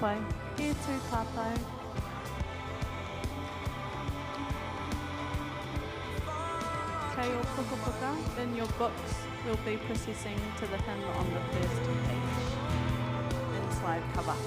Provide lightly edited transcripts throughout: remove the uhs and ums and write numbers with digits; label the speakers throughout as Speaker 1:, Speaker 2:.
Speaker 1: pai. E tū tātou. Kei ō pukapuka, in your books, we'll be processing to the hymn on the first page. In slide cover.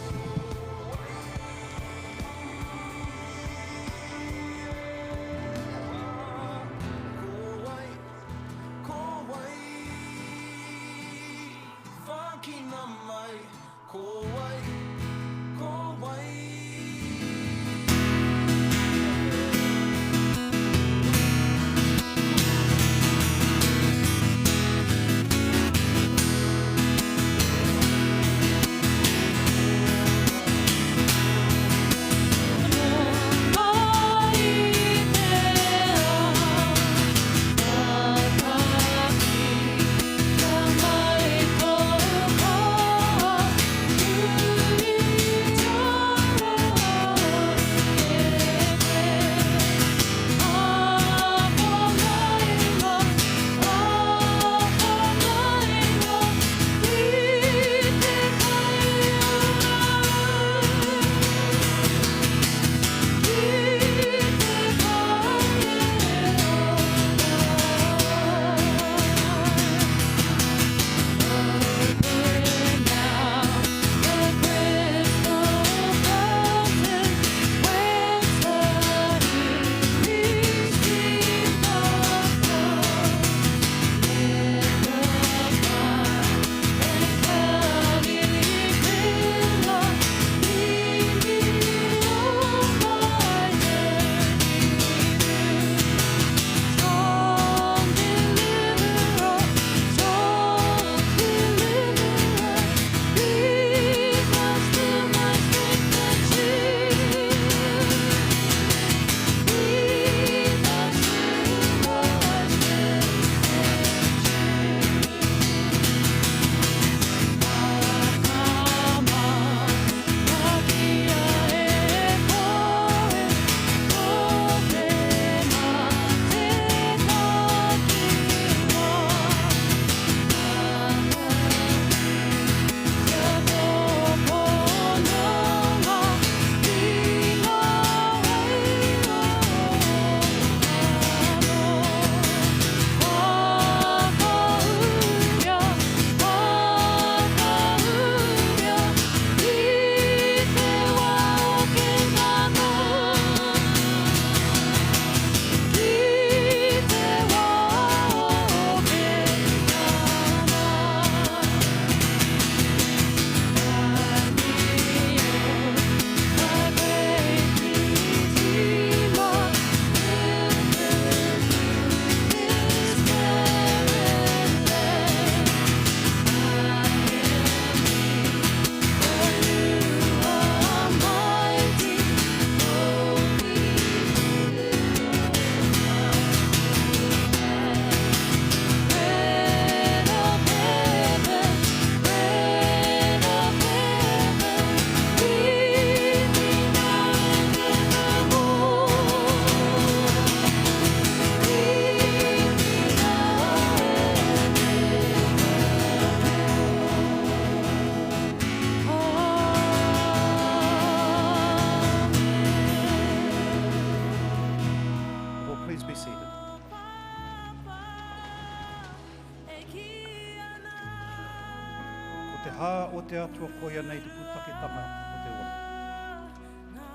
Speaker 2: Ko te hā o te Atua koia nei te pūtaketanga o te ora.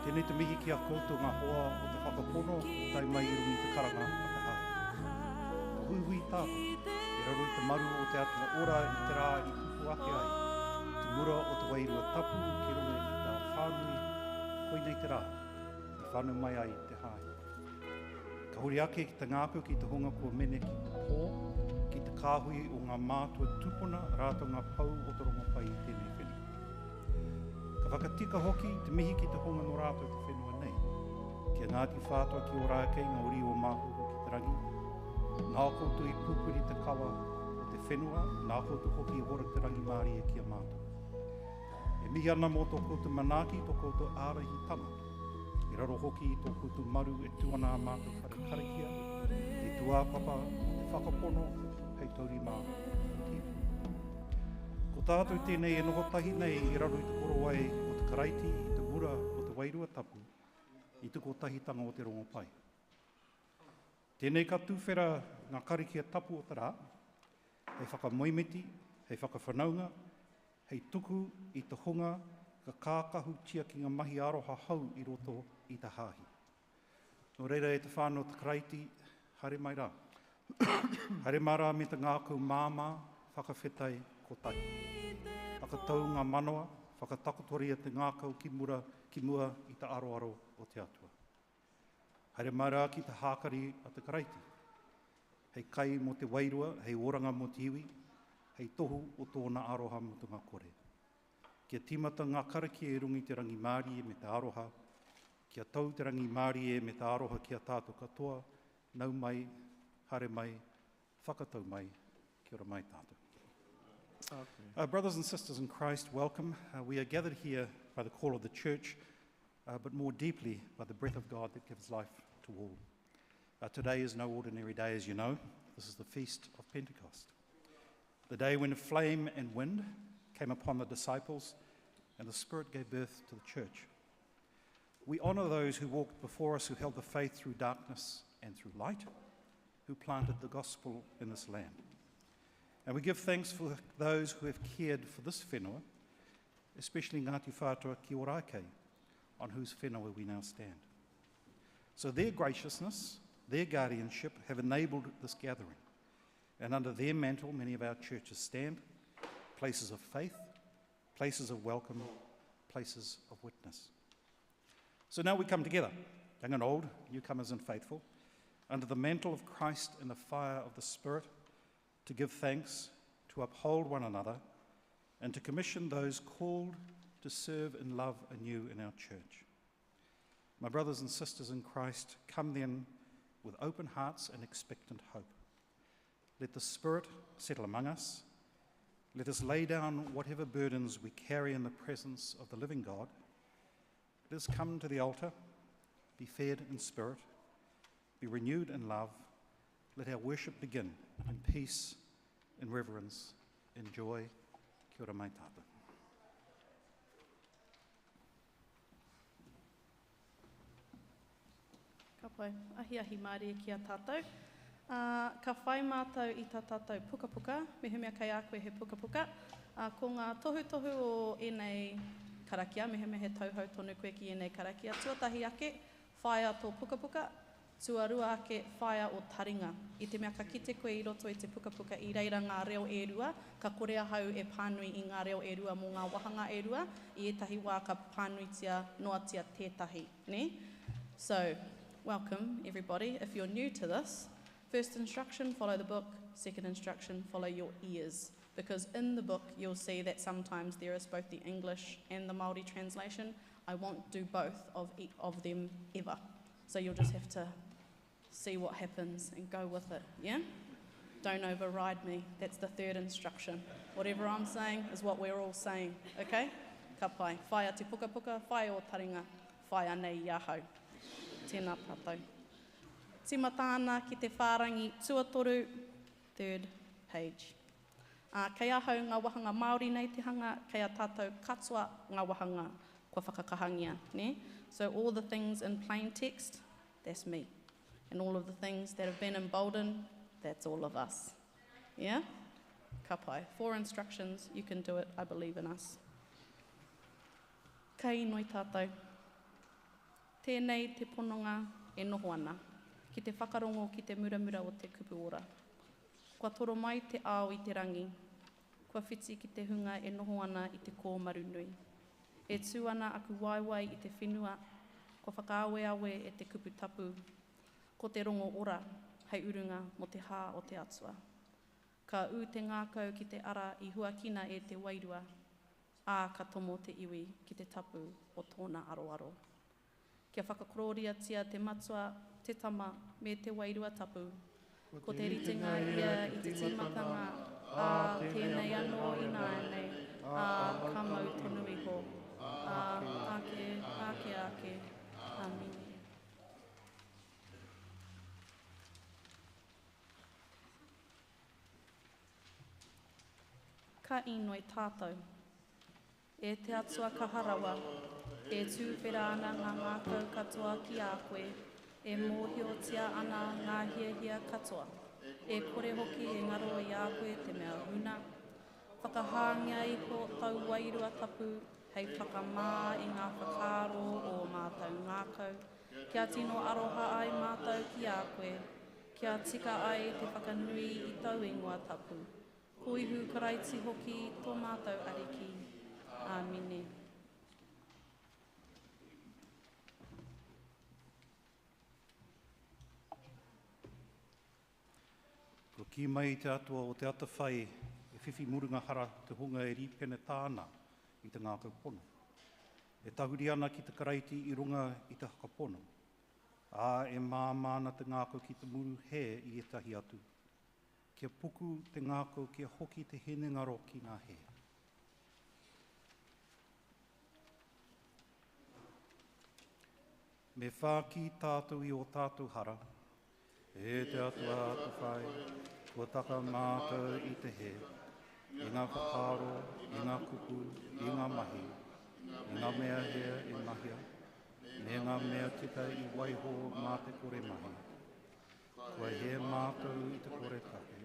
Speaker 2: Tēnei te mihi ki a koutou ngā hoa o te whakapono o tae mai i runga i te karanga a te Hāhi. Ka huihui tātou i raro i te maru o te Atua ora i te rā i kupu ake ai te mura o te Wairua Tapu ki runga i tā whānui, koinei te rā i whānau mai ai te Hāhi. Ka huri ake ki te ngākau ki te hunga kua mene ki te pō, ki te kāhui o ngā mātua tupuna rātou ngā pou o te rongopai i tēnei whenua. Ka whakatika hoki te mihi ki te hunga nō rātou te whenua nei, ki a Ngāti Whātua ki Ōrākei ngā uri o Māhuhu ki te rangi, nā koutou i pupuri te kawa o te whenua, nā koutou hoki i hora te rangimārie ki a mātou. E mihi ana mō tō koutou manaaki, tō koutou ārahitanga. I raro hoki i tō koutou maru e tū ana ā mātou whare karakia, hei tūāpapa mō te whakapono, hei taurima mō te iwi. Ko tātou tēnei e noho tahi nei i raro i te korowai o te. Karaiti i te mura o te Wairua Tapu, i te kotahitanga o te Rongopai. Tēnei ka tuwhera ngā karakia tapu o te rā, hei whakamoemiti, hei whakawhanaunga, hei tuku i te hunga ka kākahutia ki ngā mahi aroha hou i roto i te Hāhi. Nō reira e te whānau o te Karaiti, haere mai rā. Haere mai rā me te ngākau māmā, whakawhetai kotahi. Whakatau ngā manawa, whakatakotoria te ngākau ki mura, ki mua i te aroaro o te Atua. Haere mai rā ki te hākari a te Karaiti, hei kai mō te wairua, hei oranga mō te iwi, hei tohu o tōna aroha mutunga kore. Kia tīmata ngā karakia i runga i te rangimārie me te aroha, kia tau te rangimārie me te aroha ki a tātou katoa, nau mai, haere mai, whakatau mai, kia ora mai tātou. Brothers and sisters in Christ, welcome. We are gathered here by the call of the church, but more deeply by the breath of God that gives life to all. Today is no ordinary day, as you know. This is the feast of Pentecost, the day when flame and wind came upon the disciples and the Spirit gave birth to the church. We honour those who walked before us, who held the faith through darkness and through light, who planted the gospel in this land. And we give thanks for those who have cared for this whenua, especially Ngāti Whātua ki Ōrākei, on whose whenua we now stand. So their graciousness, their guardianship have enabled this gathering. And under their mantle, many of our churches stand, places of faith, places of welcome, places of witness. So now we come together, young and old, newcomers and faithful, under the mantle of Christ and the fire of the Spirit, to give thanks, to uphold one another, and to commission those called to serve and love anew in our church. My brothers and sisters in Christ, come then with open hearts and expectant hope. Let the Spirit settle among us. Let us lay down whatever burdens we carry in the presence of the living God. Let us come to the altar, be fed in spirit, be renewed in love. Let our worship begin in peace, in reverence, in joy. Kia ora mai tātou.
Speaker 1: Ka pai. Ahiahi mārie ki a tātou. Ka whai mātou i tā tātou pukapuka, mehemea kei a koe he pukapuka. Ko ngā tohutohu o ēnei karakia, mehemea he tauhou tonu koe ki ēnei karakia, tuatahi ake, whāia tō pukapuka, tuarua ake, whāia ō taringa. I te mea ka kite koe i roto i te pukapuka i reira ngā reo e rua, ka kore ahau e pānui i ngā reo e rua mō ngā wāhanga e rua, i ētahi wā ka pānuitia noatia tētahi, nē? So, welcome everybody. If you're new to this, first instruction, follow the book. Second instruction, follow your ears. Because in the book, you'll see that sometimes there is both the English and the Māori translation. I won't do both of them ever. So you'll just have to see what happens and go with it, yeah? Don't override me. That's the third instruction. Whatever I'm saying is what we're all saying, okay? Ka pai. Whaia te pukapuka, whaia o taringa, whaia nei i ahau. Tēnā tātou. Tīmata ana ki te whārangi tuatoru, third page. Kei ahau ngā wāhanga Māori nei te hanga, kei a tātou katoa ngā wāhanga kua whakakahangia, nē? So all the things in plain text, that's me. And all of the things that have been emboldened, that's all of us. Yeah? Ka pai. 4 instructions, you can do it, I believe in us. Ka inoi tātou. Tēnei te pononga e noho ana, ki te whakarongo ki te muramura o te kupu ora. Kua toro mai te ao i te rangi, kua whiti ki te hunga e noho ana i te kōmaru nui. E tū ana aku waewae i te whenua, kua whakaaweawe e te kupu tapu, ko te rongo ora hei urunga mō te hā o te Atua. Ka ū te ngākau ki te ara i huakina e te wairua, ā, ka tomo te iwi ki te tapu o tōna aroaro. Kia whakakorōriatia te Matua, te Tama, me te Wairua Tapu, ko te ritenga ia i te tīmatanga, ā, tēnei anō ināianei, ā, ka mau tonu iho, ā, āke, āke, āke. Āmine. Ka inoi tātou. E te Atua kaha rawa, e tūwhera ana ngā ngākau katoa ki a koe, e mōhiotia ana ngā hiahia katoa, e kore hoki e ngaro i a koe te mea huna. Whakahāngia iho tau wairua tapu hei whakamā i ngā whakaaro o ō mātou ngākau, kia tino aroha ai mātou ki a koe, kia tika ai te whakanui i tau ingoa tapu. Ko Ihu Karaiti hoki tō mātou Ariki. Āmine.
Speaker 2: Kua kī mai te Atua o te atawhai e whiwhi murunga hara te hunga e rīpenetā ana i te ngākau pono, e tahuri ana ki te Karaiti i runga i te whakapono, ā, e māmā ana te ngākau ki te muru hē i ētahi atu, kia puku te ngākau kia hoki te hinengaro ki ngā hē. Me whākī tātou i ō tātou hara, E te Atua atawhai, kua taka mātou i te hē, i ngā whakaaro, i ngā kupu, i ngā mahi, i ngā mea hē i mahia, me ngā mea tika i waiho mā te kore mahi. Kua hē mātou i te kore take,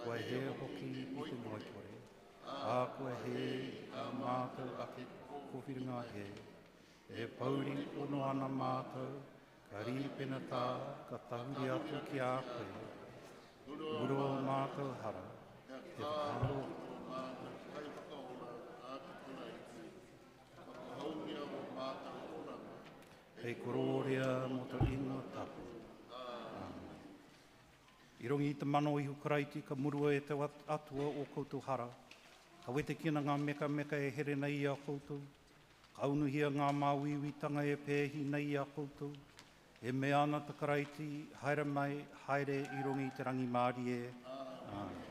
Speaker 2: kua hē hoki i te ngoikore, ā, kua hē i tā mātou ake kōwhiringa hē, e pouri pono ana mātou, Ka rīpenatā, ka tahuri atu ki a koe, muru ō mātou hara, te whakaaro. Hei korōria mō tō ingoa tapu. Āmine. I runga i te mana o Ihu Karaiti ka murua e te Atua ō koutou hara, ka wetekina ngā mekameka e here nei i a koutou, Ka unuhia ngā māuiuitanga e pēhi nei i a koutou, e mea ana te Karaiti, Haere mai, haere i runga i te rangimārie. Āmine.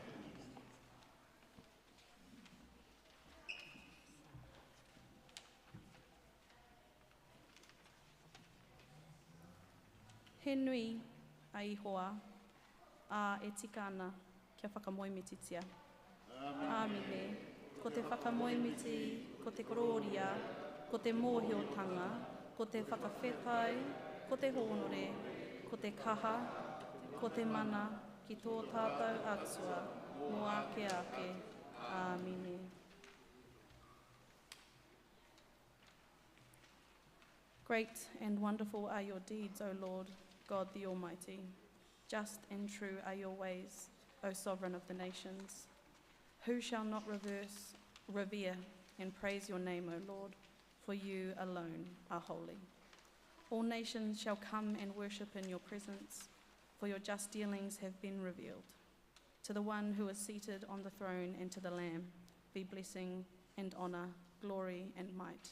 Speaker 1: He nui a Ihowa, ā, e tika ana kia whakamoemititia. Āmine. Ko te whakamoemiti, ko te korōria, ko te mōhiotanga, ko te whakawhetai, ko te hōnore, ko te kaha, ko te mana ki tō tātou Atua mō ake ake. Āmine. Great and wonderful are your deeds, O Lord, God the Almighty. Just and true are your ways, O Sovereign of the nations. Who shall not reverse, revere and praise your name, O Lord? For you alone are holy. All nations shall come and worship in your presence, for your just dealings have been revealed. To the one who is seated on the throne and to the Lamb be blessing and honor, glory and might,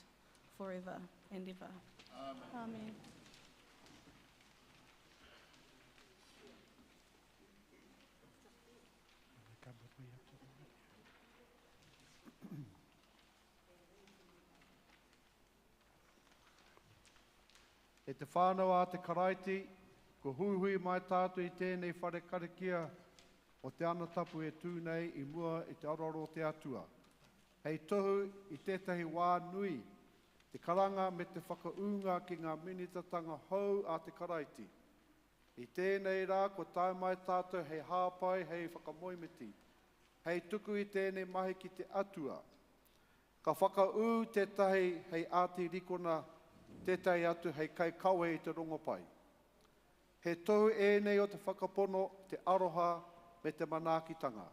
Speaker 1: forever and ever. Amen. Amen.
Speaker 3: E te whānau a te Karaiti, kua huihui mai tātou i tēnei whare karakia o te Ana Tapu e tū nei i mua i te aroaro o te Atua. Hei tohu i tētahi wā nui, te karanga me te whakaūnga ki ngā minitatanga hou a te Karaiti. I tēnei rā kua tae mai tātou hei hāpai, hei whakamoemiti, hei tuku i tēnei mahi ki te Atua. Ka whakaū tētahi hei ātirikona, tētahi atu hei kaikawe i te rongopai. He tohu ēnei o te whakapono, te aroha, me te manaakitanga.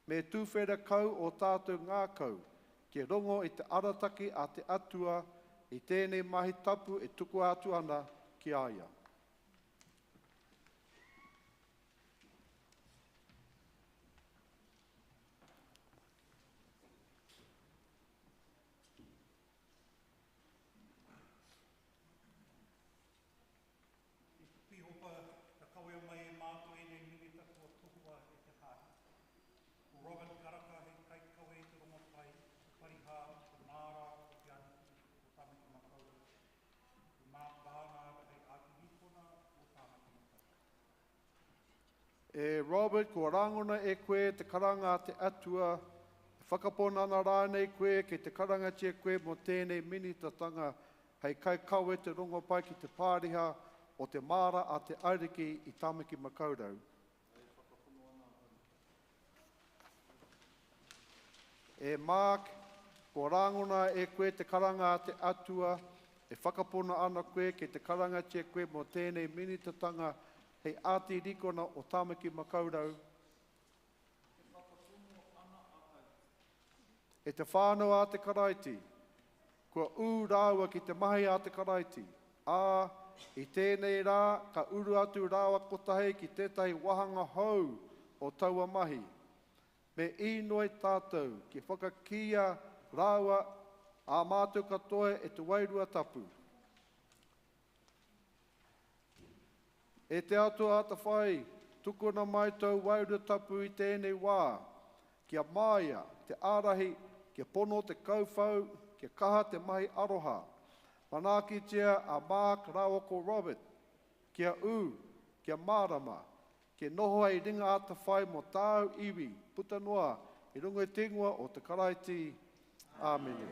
Speaker 3: Me tuwhera kau ō tātou ngākau kia rongo i te arataki a te Atua i tēnei mahi tapu e tukua atu ana ki a ia.
Speaker 2: I te Pīhopa, ka kawea mai e mātou ēnei minita kua tohua e te Hāhi. Ko Robert Karaka hei kaikawe i te rongopai, ko Parihā, ko Nāra, ko Te Ariki, o Tāmaki Makaurau, ko Mark Barnard hei ātirīkona mō Tāmaki Makaurau.
Speaker 3: E Robert, kua rangona e koe te karanga a te Atua, whakapono ana rānei koe kei te karangatia koe mō tēnei minitatanga hei kaikawe te rongopai ki te pāriha o te māra a te Ariki i Tāmaki Makaurau? E Mark, kua rāngona e koe te karanga a te Atua, e whakapono ana koe kei te karangatia koe mō tēnei minitatanga hei ātirīkona o Tāmaki Makaurau?
Speaker 4: E whakapono ana ahau.
Speaker 3: E te whānau a te Karaiti, kua ū rāua ki te mahi a te Karaiti, ā, i tēnei rā ka uru atu rāua kotahi ki tētahi wāhanga hou o taua mahi. Me īnoi tātou kia whakakīia rāua ā mātou katoa e te Wairua Tapu. E te Atua atawhai, tukuna mai tōu Wairua Tapu i tēnei wā, kia māia te ārahi, kia pono te kauwhau, kia kaha te mahi aroha. Manaakitia a Mark rāua ko Robert, kia ū, kia mārama, Kia noho hei ringa atawhai mō tāu iwi, puta noa i runga i te ingoa o te Karaiti. Āmene.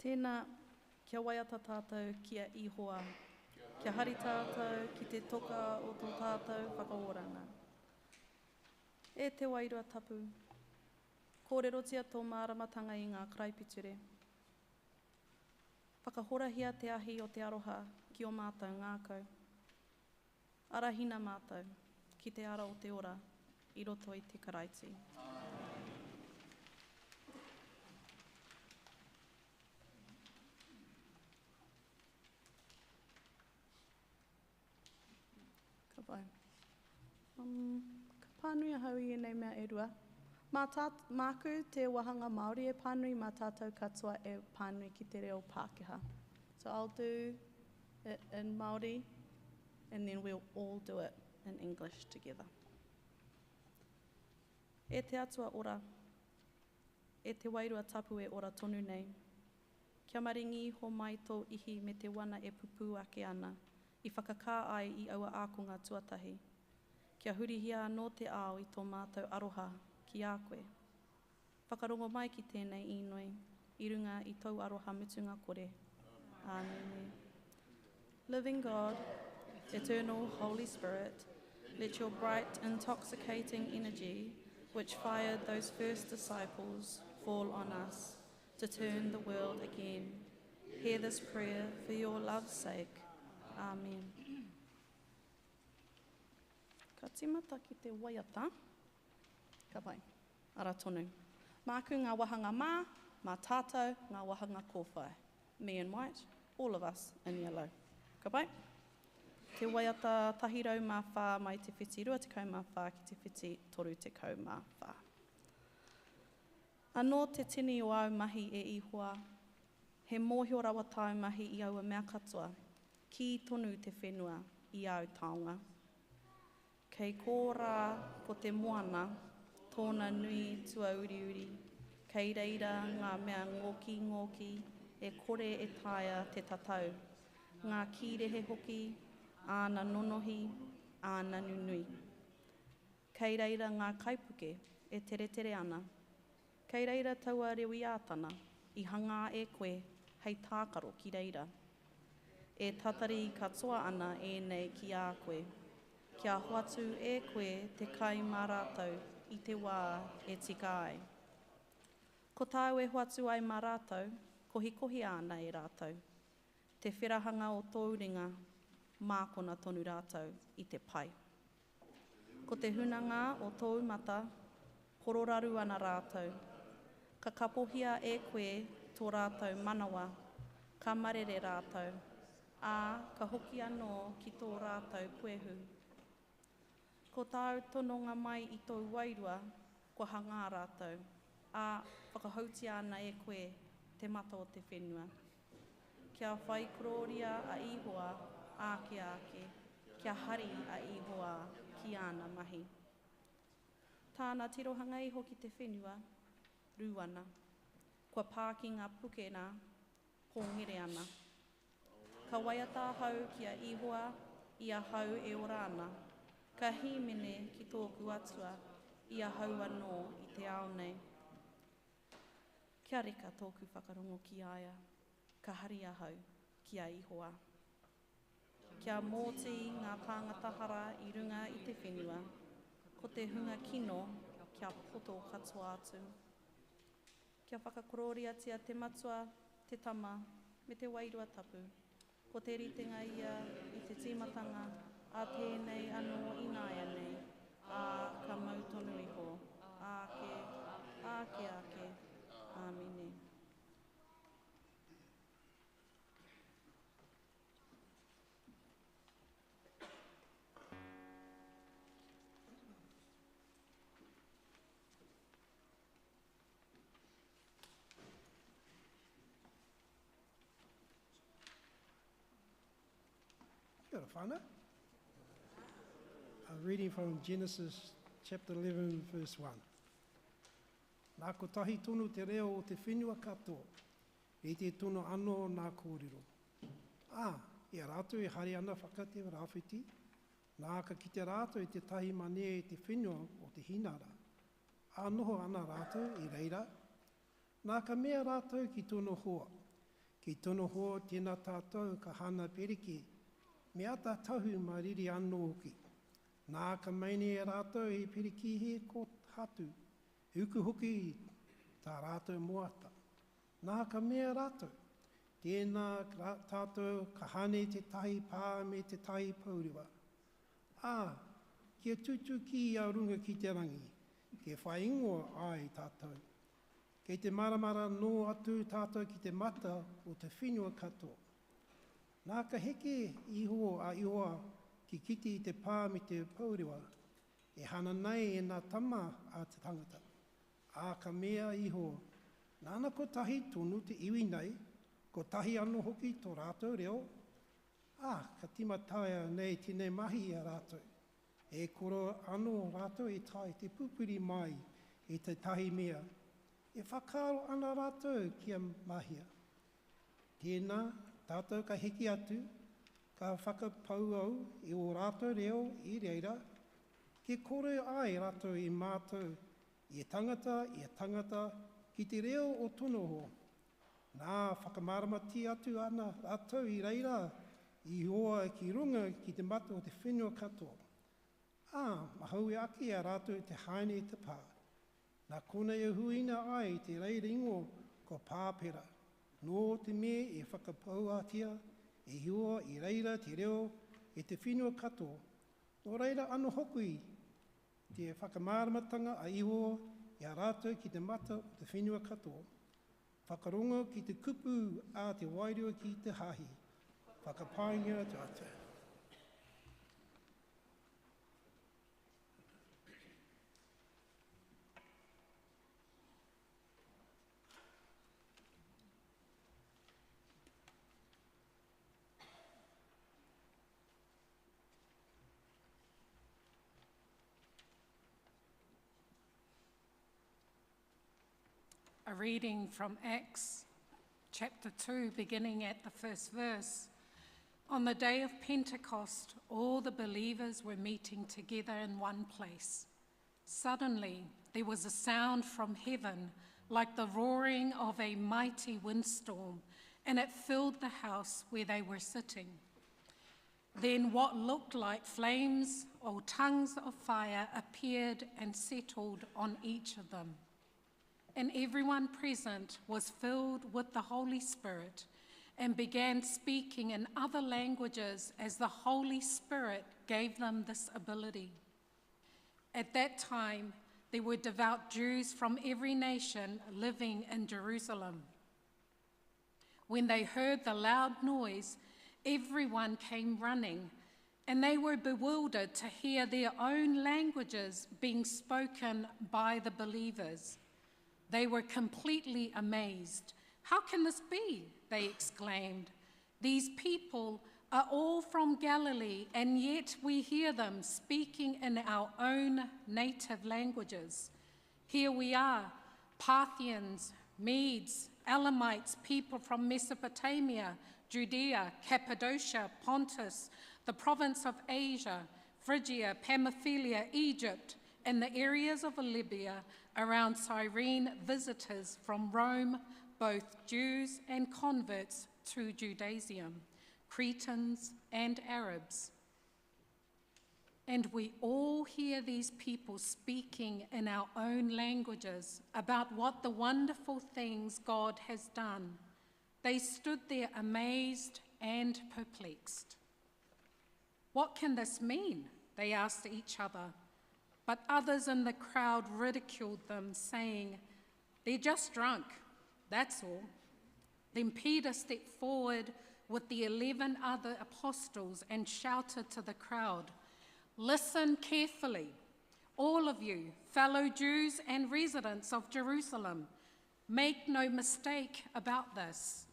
Speaker 1: Tēnā, kia waiata tātou ki a Ihowa, kia hari tātou ki te toka o tō tātou whakaoranga. E te Wairua Tapu, kōrerotia tō māramatanga i ngā karaipiture. Whakahorahia te ahi o te aroha ki ō mātou ngākau. Arahina mātou ki te ara o te ora i roto i te Karaiti. Ka pai. Um, ka pānui ahau i ēnei mea e rua. Mā tā, māku te wāhanga Māori e pānui, mā tātou katoa e pānui ki te reo Pākehā. So I'll do it in Māori and then we'll all do it in English together. E te Atua ora, e te Wairua Tapu e ora tonu nei, kia maringi iho mai tō ihi me te wana e pupū ake ana, i whakakā ai i aua ākonga tuatahi. Kia hurihia anō te ao i tō mātou aroha ki a koe. Whakarongo mai ki tēnei īnoi i runga i tōu aroha mutunga kore. Āmine. Living God, eternal Holy Spirit, let your bright, intoxicating energy, which fired those first disciples, fall on us to turn the world again. Hear this prayer for your love's sake. Amen. Ka timata ki te waiata. Ka pai. Ara tonu. Māku ngā wahanga mā, mā tātou ngā wahanga kōwhai. Me in white, all of us in yellow. Ka pai? Te waiata 104 mai te whiti 24 ki te whiti 34. Anō te tini o āu mahi e Ihoa, he mōhio rawa tāu mahi i aua mea katoa, kī tonu te whenua i āu taonga. Kei kō rā ko te moana, tōna nui tuauriuri, kei reira ngā mea ngōkingōki e kore e taea te tatau, ngā kīrehe hoki, āna nonohi, āna nunui. Kei reira ngā kaipuke e teretere ana. Kei reira taua Rewiātana i hangā e koe hei tākaro ki reira. E tatari katoa ana ēnei ki a koe, kia hoatu e koe te kai mā rātou i te wā e tika ai. Ko tāu e hoatu ai mā rātou, kohikohia ana e rātou. Te wherahanga o tōu ringa, mākona tonu rātou i te pai. Ko te hunanga o tōu mata, pororaru ana rātou. Ka kapohia e koe tō rātou manawa, ka marere rātou, ā, ka hoki anō ki tō rātou puehu. Ko tāu tononga mai i tōu wairua, kua hangā rātou, ā, whakahoutia ana e koe te mata o te whenua. Kia whai korōria a Ihowa āke āke, kia hari a Ihowa ki. ki āna mahi. Tāna tirohanga iho ki te whenua, rū ana. Kua pā ki ngā puke nā, pōngere ana. Ka waiata ahau ki a Ihowa i ahau e ora ana, ka hīmene ki tōku Atua i ahau anō i te ao nei. Kia reka tōku whakarongo ki a ia, ka hari ahau ki a Ihowa. Kia mōtī ngā tāngata hara i runga i te whenua, ko te hunga kino kia poto katoa atu. Kia whakakorōriatia te Matua, te Tama, me te Wairua Tapu, ko te ritenga ia i te tīmatanga, ā tēnei anō ināianei, ā, ka mau tonu iho, āke, āke ake. Āmine.
Speaker 5: Kia ora whānau. A reading from Genesis chapter 11 verse 1. Nā kotahi tonu te reo o te whenua katoa, Rite tonu anō nā kōrero. Ā, i a rātou e haere ana whaka te rāwhiti, nā ka kite rātou i tētahi mane i te whenua o te Hinara, ā, noho ana rātou i reira. Nā ka mea rātou ki tōna hoa, Ki tōna hoa tēnā tātou ka hana periki, me ata tahu mā riri anō hoki. Nā ka meine e rātou he perikihe ko Hatu, he uku hoki tā rātou moata. Nā ka mea rātou, Tēnā tātou ka hane tētahi pā me tētahi pourewa. Ā, kia tutuki a runga ki te rangi, kia whai ingoa ai tātou. Kei te maramara nō atu tātou ki te mata o te whenua katoa. Nā ka heke iho a Ihowa ki kite i te pā me te pourewa, e hana nei e nā tama a te tangata. Ā, ka mea iho, Nāna kotahi tonu te iwi nei, kotahi anō hoki tō rātou reo, ā, ka tīmataia nei tēnei mahi i a rātou. E kore anō rātou e tae te pupuri mai i tētahi mea, e whakaaro ana rātou kia mahia. Tēnā, tātou ka hiki atu, ka whakapauau i ō rātou reo i reira, kia kore ai rātou i mātau Ia tangata, ia tangata, ki te reo o tona hoa. Nā, whakamāramatia atu ana rātou i reira i Ihowa ki runga ki te mata o te whenua katoa. Ā, mahaue ake i a rātou te haene i te pā. Nā konei e huaina ai te reira ingoa ko Pāpera, nō te mea i whakapauatia e Ihowa i reira te reo i te whenua katoa, nō reira ano hoki Te whakamāramatanga a Ihowa i a rātou ki te mata o te whenua katoa. Whakarongo ki te kupu a te Wairua ki te Hāhi. Whakapaingia te Atua.
Speaker 6: A reading from Acts chapter 2, beginning at the first verse. On the day of Pentecost, all the believers were meeting together in one place. Suddenly, there was a sound from heaven like the roaring of a mighty windstorm, and it filled the house where they were sitting. Then what looked like flames or tongues of fire appeared and settled on each of them. And everyone present was filled with the Holy Spirit and began speaking in other languages as the Holy Spirit gave them this ability. At that time, there were devout Jews from every nation living in Jerusalem. When they heard the loud noise, everyone came running, and they were bewildered to hear their own languages being spoken by the believers. They were completely amazed. How can this be? They exclaimed. These people are all from Galilee, and yet we hear them speaking in our own native languages. Here we are, Parthians, Medes, Elamites, people from Mesopotamia, Judea, Cappadocia, Pontus, the province of Asia, Phrygia, Pamphylia, Egypt, and the areas of Libya around Cyrene, visitors from Rome, both Jews and converts to Judaism, Cretans and Arabs. And we all hear these people speaking in our own languages about what the wonderful things God has done. They stood there amazed and perplexed. What can this mean? They asked each other. But others in the crowd ridiculed them, saying, They're just drunk, that's all. Then Peter stepped forward with the 11 other apostles and shouted to the crowd, Listen carefully, all of you, fellow Jews and residents of Jerusalem. Make no mistake about this.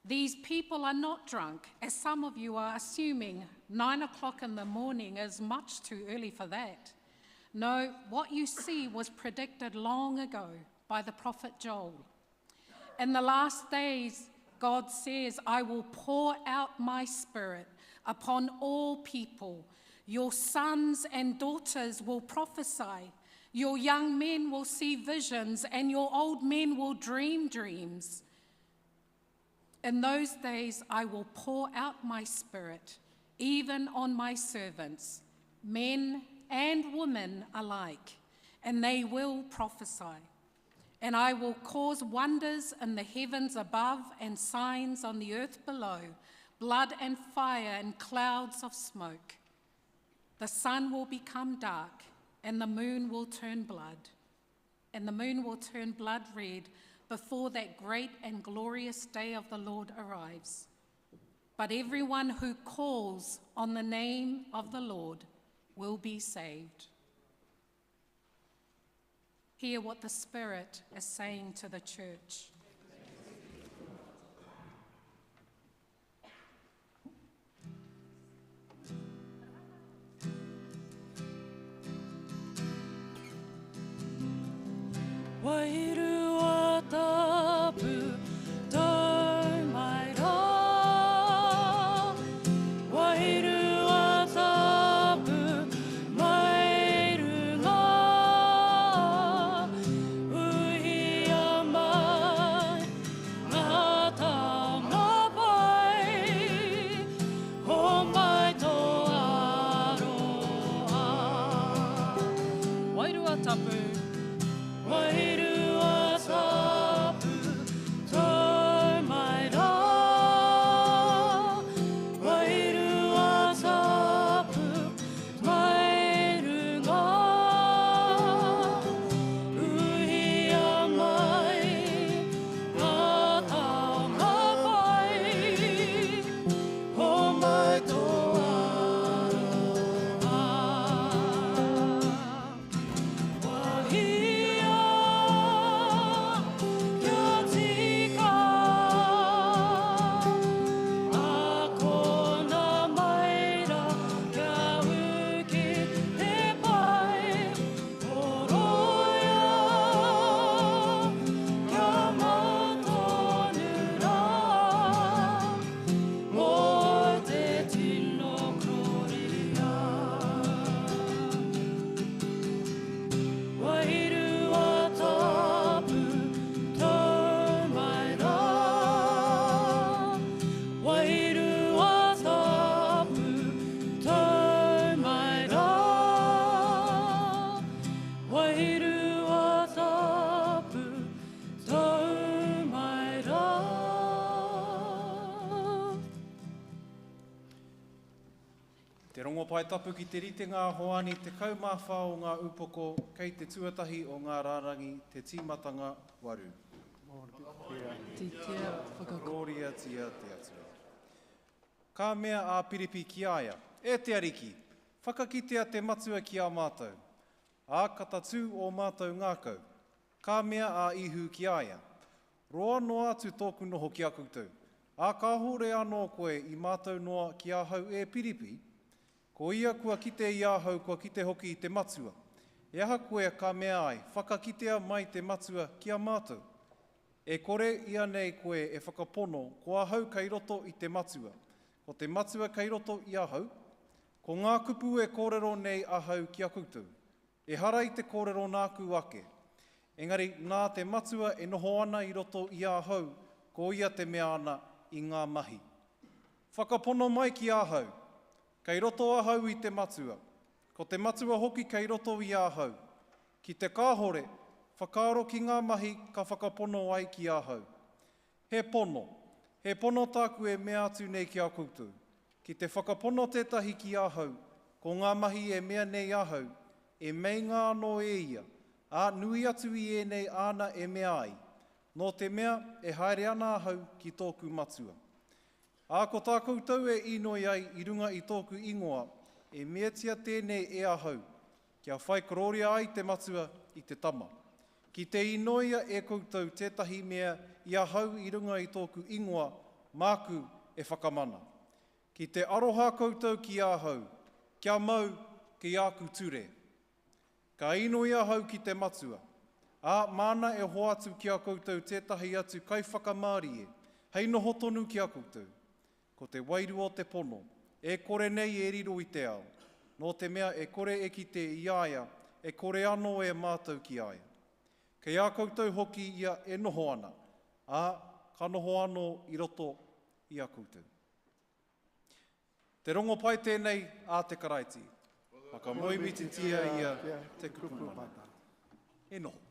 Speaker 6: These people are not drunk, as some of you are assuming. 9 o'clock in the morning is much too early for that. No, what you see was predicted long ago by the prophet Joel. In the last days, God says, I will pour out my spirit upon all people. Your sons and daughters will prophesy. Your young men will see visions, and your old men will dream dreams. In those days, I will pour out my spirit, even on my servants, men and women alike, and they will prophesy. And I will cause wonders in the heavens above and signs on the earth below, blood and fire and clouds of smoke. The sun will become dark, and the moon will turn blood, and the moon will turn blood red before that great and glorious day of the Lord arrives. But everyone who calls on the name of the Lord will be saved. Hear what the Spirit is saying to the church.
Speaker 7: Wairua tapu tau mai rā. Wairua tapu mai runga. Uhia mai ngā taonga pai. Ho mai tō aroha.
Speaker 4: Wairua tapu.
Speaker 7: Wairua tapu tau mai rā. Wairua tapu mai runga. Uhia mai ngā taonga pai. Ho mai tō aroha. Wahia kia tika, akona mai rā kia uki te pai, horoia kia mau tonu rā, mō te tino kororia. Wairua tapu tau mai rā. Wairua tapu tau mai rā. Wairua tapu tau mai rā.
Speaker 4: Te Rongopai Tapu ki te ritenga a Hoani 14 o ngā upoko kei te tuatahi o ngā rārangi te tīmatanga waru. Whakakorōriatia te Atua. Ka mea a Piripi ki a ia, E te Ariki, whakakitea te Matua ki a mātou, ā, ka tatū ō mātou ngākau. Ka mea a Ihu ki a ia, Roa noa atu tōku noho ki a koutou, Ā, kāhore anō koe i mātau noa ki ahau e Piripi? Ko ia kua kite i ahau kua kite hoki i te Matua. E aha koe ka mea ai, Whakakitea mai te Matua ki a mātou? E kore ianei koe e whakapono ko ahau kei roto i te Matua, ko te Matua kei roto i ahau? Ko ngā kupu e kōrero nei ahau ki a koutou, ehara i te kōrero nāku ake, engari nā te Matua e noho ana i roto i ahau, ko ia te mea ana i ngā mahi. Whakapono mai ki ahau, kei roto ahau i te Matua, ko te Matua hoki kei roto i ahau. Ki te kāhore, whakaaro ki ngā mahi ka whakapono ai ki ahau. He pono, he pono tāku e mea atu nei ki a koutou, ki te whakapono tētahi ki ahau, ko ngā mahi e mea nei ahau, e meinga anō e ia, ā, nui atu i ēnei āna e mea ai, nō te mea e haere ana ahau ki tōku Matua. Ā, ko tā koutou e īnoi ai i runga i tōku ingoa, e meatia tēnei e ahau, kia whai korōria ai te Matua i te Tama. Ki te īnoia e koutou tētahi mea i ahau i runga i tōku ingoa, māku e whakamana. Ki te aroha koutou ki ahau, kia mau ki āku ture. Ka inoi ahau ki te Matua, ā, māna e hoatu ki a koutou tētahi atu kaiwhakamārie, hei noho tonu ki a koutou. Ko te Wairua o te pono, e kore nei e riro i te ao, nō te mea e kore e kite i a ia, e kore anō e mātau ki a ia. Kei a koutou hoki ia e noho ana, ā, ka noho anō i roto i a koutou. Te rongopai tēnei a te Karaiti. Whakamoemititia ia te kupu mana. E noho.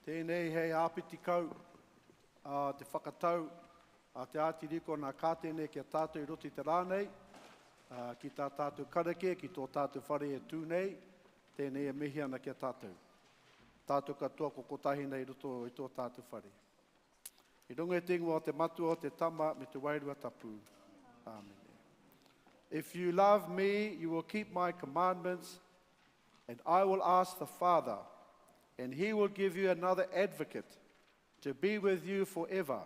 Speaker 3: Tēnei hei āpiti kau a te whakatau a te Ātiriko nā Kātene ki a tātou i roto i te rā nei, ki tā tātou karakia, ki tō tātou whare e tū nei, tēnei e mihi ana ki a tātou. Tātou katoa ko kotahi nei i roto i tō tātou whare. I runga i te ingoa o te Matua, o te Tama, me te Wairua Tapu. Āmene. If you love me, you will keep my commandments, and I will ask the Father, and he will give you another advocate to be with you forever.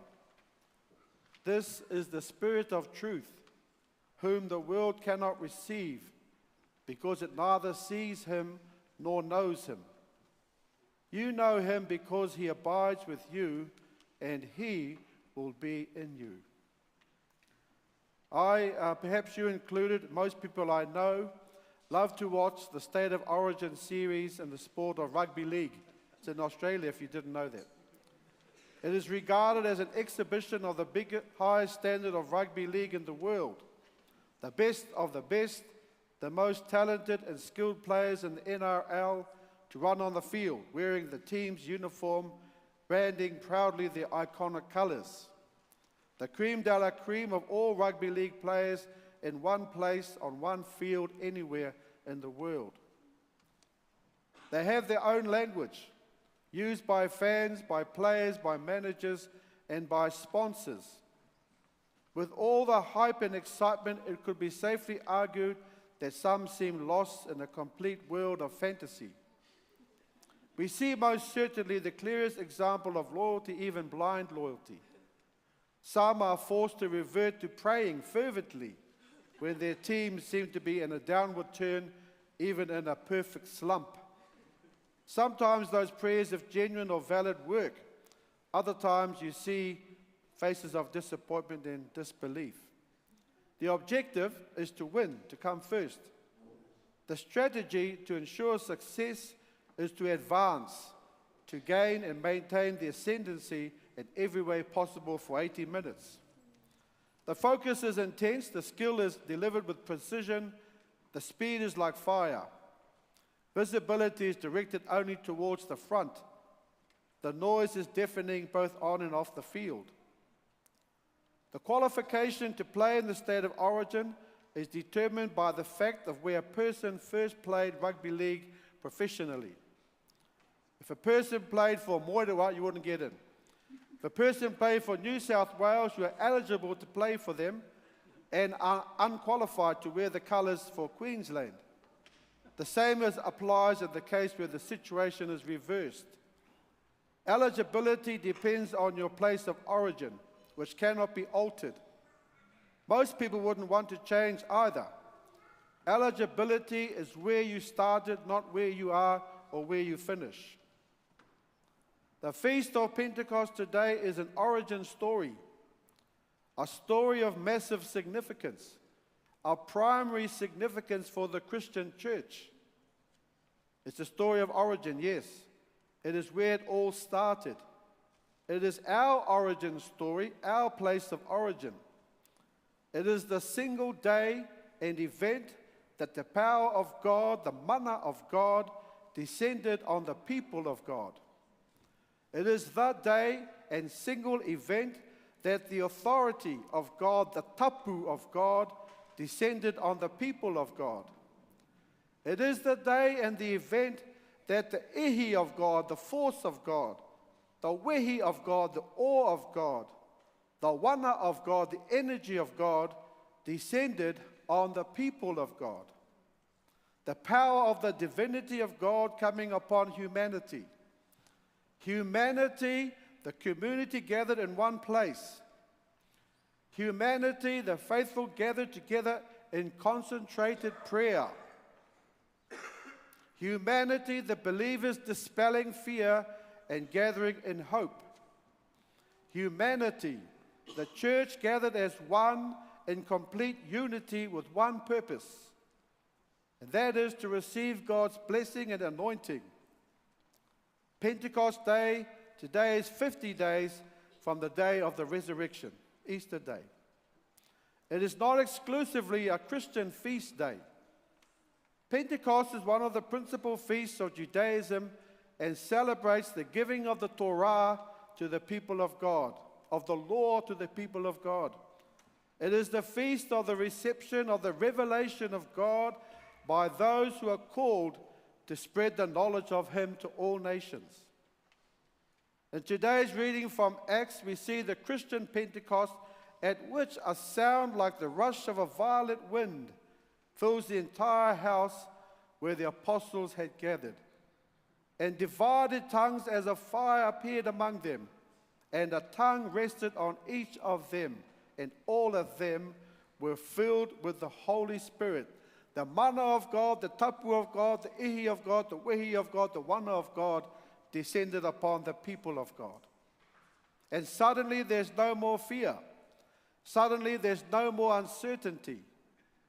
Speaker 3: This is the Spirit of truth, whom the world cannot receive, because it neither sees him nor knows him. You know him because he abides with you, and he will be in you. I, uh, perhaps you included, most people I know, love to watch the State of Origin series in the sport of rugby league. It's in Australia if you didn't know that. It is regarded as an exhibition of the big, highest standard of rugby league in the world. The best of the best, the most talented and skilled players in the NRL to run on the field, wearing the team's uniform, branding proudly their iconic colours. The cream de la cream of all rugby league players in one place, on one field, anywhere in the world. They have their own language, used by fans, by players, by managers, and by sponsors. With all the hype and excitement, it could be safely argued that some seem lost in a complete world of fantasy. We see most certainly the clearest example of loyalty, even blind loyalty. Some are forced to revert to praying fervently when their teams seem to be in a downward turn, even in a perfect slump. Sometimes those prayers, if genuine or valid, work. Other times you see faces of disappointment and disbelief. The objective is to win, to come first. The strategy to ensure success is to advance, to gain and maintain the ascendancy in every way possible for 80 minutes. The focus is intense, the skill is delivered with precision, the speed is like fire. Visibility is directed only towards the front. The noise is deafening both on and off the field. The qualification to play in the state of origin is determined by the fact of where a person first played rugby league professionally. If a person played for Moerewa, you wouldn't get in. If a person played for New South Wales, you are eligible to play for them and are unqualified to wear the colours for Queensland. The same as applies in the case where the situation is reversed. Eligibility depends on your place of origin, which cannot be altered. Most people wouldn't want to change either. Eligibility is where you started, not where you are or where you finish. The Feast of Pentecost today is an origin story, a story of massive significance, a primary significance for the Christian church. It's a story of origin, yes. It is where it all started. It is our origin story, our place of origin. It is the single day and event that the power of God, the mana of God, descended on the people of God. It is the day and single event that the authority of God, the tapu of God, descended on the people of God. It is the day and the event that the ihi of God, the force of God, the wehi of God, the awe of God, the wana of God, the energy of God, descended on the people of God. The power of the divinity of God coming upon humanity. Humanity, the community gathered in one place. Humanity, the faithful gathered together in concentrated prayer. Humanity, the believers dispelling fear and gathering in hope. Humanity, the church gathered as one in complete unity with one purpose, and that is to receive God's blessing and anointing. Pentecost Day, today is 50 days from the day of the resurrection, Easter Day. It is not exclusively a Christian feast day. Pentecost is one of the principal feasts of Judaism and celebrates the giving of the Torah to the people of God, of the law to the people of God. It is the feast of the reception of the revelation of God by those who are called to spread the knowledge of Him to all nations. In today's reading from Acts, we see the Christian Pentecost, at which a sound like the rush of a violent wind fills the entire house where the apostles had gathered. And divided tongues as a fire appeared among them, and a tongue rested on each of them, and all of them were filled with the Holy Spirit. The mana of God, the tapu of God, the ihi of God, the wehi of God, the wana of God descended upon the people of God. And suddenly there's no more fear. Suddenly there's no more uncertainty.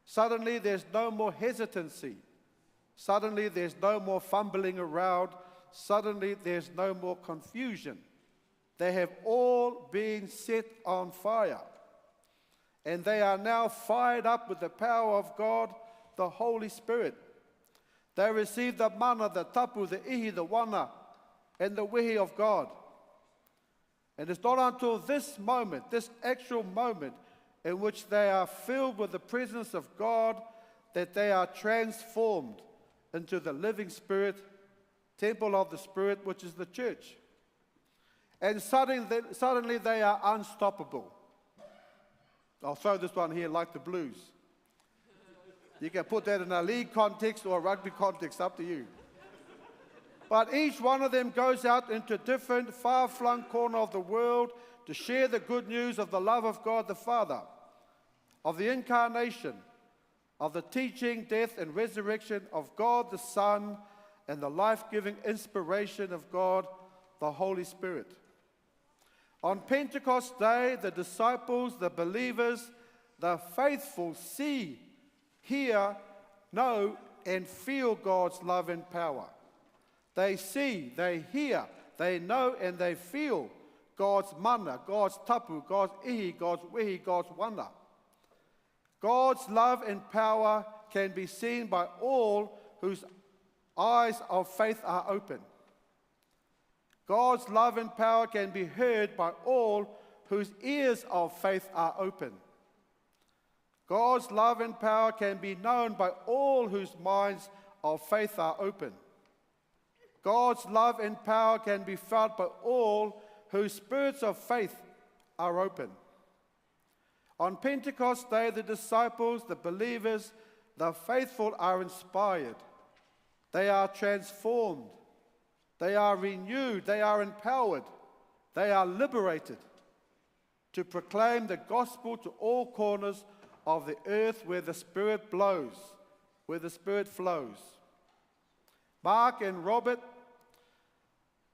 Speaker 3: Suddenly there's no more hesitancy. Suddenly there's no more fumbling around. Suddenly there's no more confusion. They have all been set on fire. And they are now fired up with the power of God, the Holy Spirit. They receive the mana, the tapu, the ihi, the wana, and the wehi of God. And it's not until this moment, this actual moment, in which they are filled with the presence of God, that they are transformed into the living Spirit, temple of the Spirit, which is the church. And suddenly they are unstoppable. I'll throw this one here like the Blues. You can put that in a league context or a rugby context, up to you. But each one of them goes out into different far-flung corner of the world to share the good news of the love of God the Father, of the incarnation, of the teaching, death, and resurrection of God the Son, and the life-giving inspiration of God the Holy Spirit. On Pentecost Day, the disciples, the believers, the faithful see, hear, know, and feel God's love and power. They see, they hear, they know, and they feel God's mana, God's tapu, God's ihi, God's wehi, God's wana. God's love and power can be seen by all whose eyes of faith are open. God's love and power can be heard by all whose ears of faith are open. God's love and power can be known by all whose minds of faith are open. God's love and power can be felt by all whose spirits of faith are open. On Pentecost Day, the disciples, the believers, the faithful are inspired. They are transformed. They are renewed. They are empowered. They are liberated to proclaim the gospel to all corners of the earth where the Spirit blows, where the Spirit flows. Mark and Robert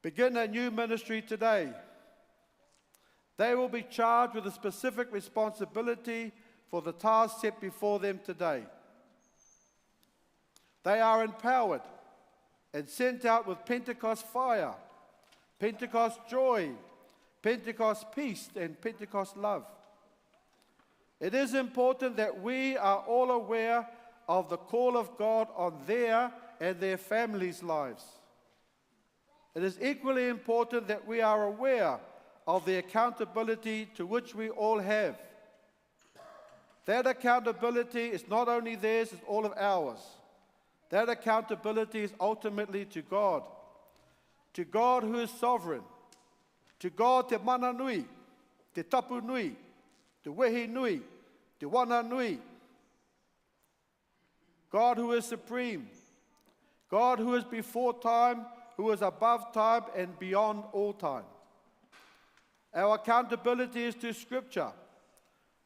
Speaker 3: begin a new ministry today. They will be charged with a specific responsibility for the task set before them today. They are empowered and sent out with Pentecost fire, Pentecost joy, Pentecost peace, and Pentecost love. It is important that we are all aware of the call of God on their and their families' lives. It is equally important that we are aware of the accountability to which we all have. That accountability is not only theirs, it's all of ours. That accountability is ultimately to God. To God who is sovereign. To God te mana nui, te tapu nui, te wehi nui, te wana nui. God who is supreme. God who is before time, who is above time and beyond all time. Our accountability is to Scripture.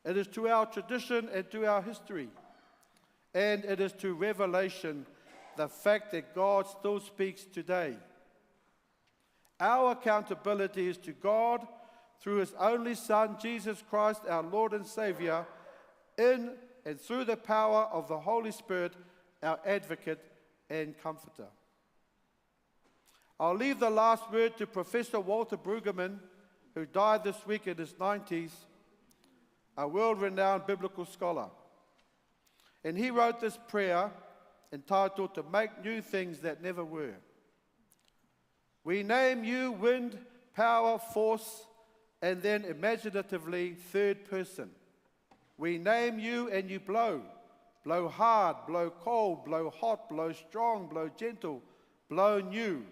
Speaker 3: It is to our tradition and to our history. And it is to revelation, the fact that God still speaks today. Our accountability is to God through His only Son, Jesus Christ, our Lord and Savior, in and through the power of the Holy Spirit, our advocate and comforter. I'll leave the last word to Professor Walter Brueggemann, who died this week in his 90s, a world-renowned biblical scholar. And he wrote this prayer entitled, To Make New Things That Never Were. We name you wind, power, force, and then imaginatively third person. We name you and you blow. Blow hard, blow cold, blow hot, blow strong, blow gentle, blow new.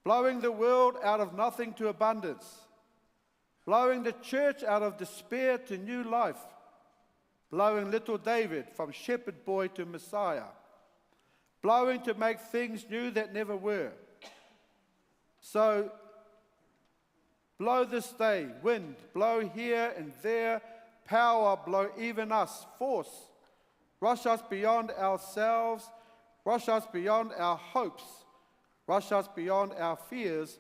Speaker 3: Blowing the world out of nothing to abundance. Blowing the church out of despair to new life. Blowing little David from shepherd boy to Messiah. Blowing to make things new that never were. So, blow this day, wind, blow here and there, power, blow even us, force. Rush us beyond ourselves, rush us beyond our hopes, rush us beyond our fears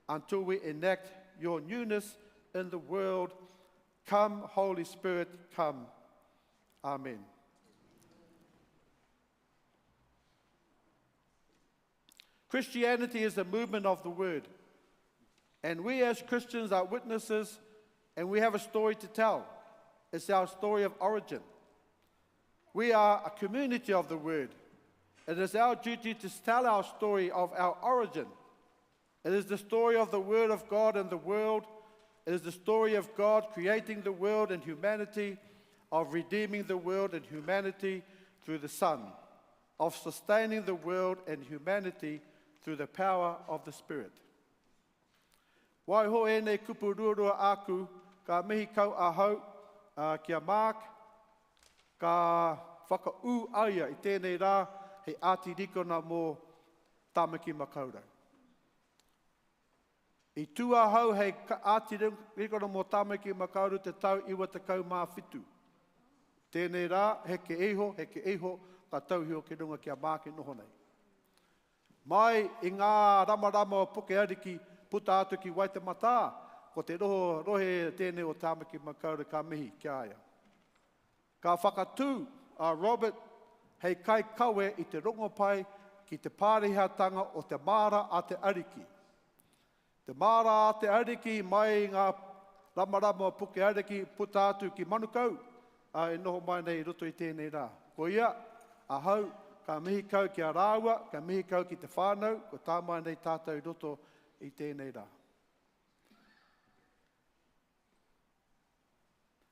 Speaker 3: until we enact your newness in the world. Come, Holy Spirit, come. Amen. Christianity is a movement of the word. And we as Christians are witnesses, and we have a story to tell. It's our story of origin. We are a community of the word. It is our duty to tell our story of our origin. It is the story of the word of God and the world. It is the story of God creating the world and humanity, of redeeming the world and humanity through the Son, of sustaining the world and humanity through the power of the Spirit. Waiho ēnei kupu ruarua āku, ka mihi kau ahau ki a Mark, ka whakaū aia i tēnei rā hei ātirikona mō Tāmaki Makaurau. I tū ahau hei ātirikona mō Tāmaki Makaurau te tau 97. Tēnei rā, heke iho, heke iho, ka tauhio ki runga ki a Mark e noho nei. Mai i ngā ramarama o Puke Ariki, puta atu ki Waitematā, ko te roho rohe tēnei o Tāmaki Makaurau ka mihi ki a ia. Ka whakatū a Robert hei kaikawe i te rongopai ki te pārihatanga o te māra a te Ariki. Te māra a te Ariki mai i ngā ramarama o Puke Ariki puta atu ki Manukau, e noho mai nei i roto i tēnei rā. Ko ia, ahau, ka mihi kau ki a rāua, ka mihi kau ki te whānau, ko tā mai nei tātou i roto i tēnei rā.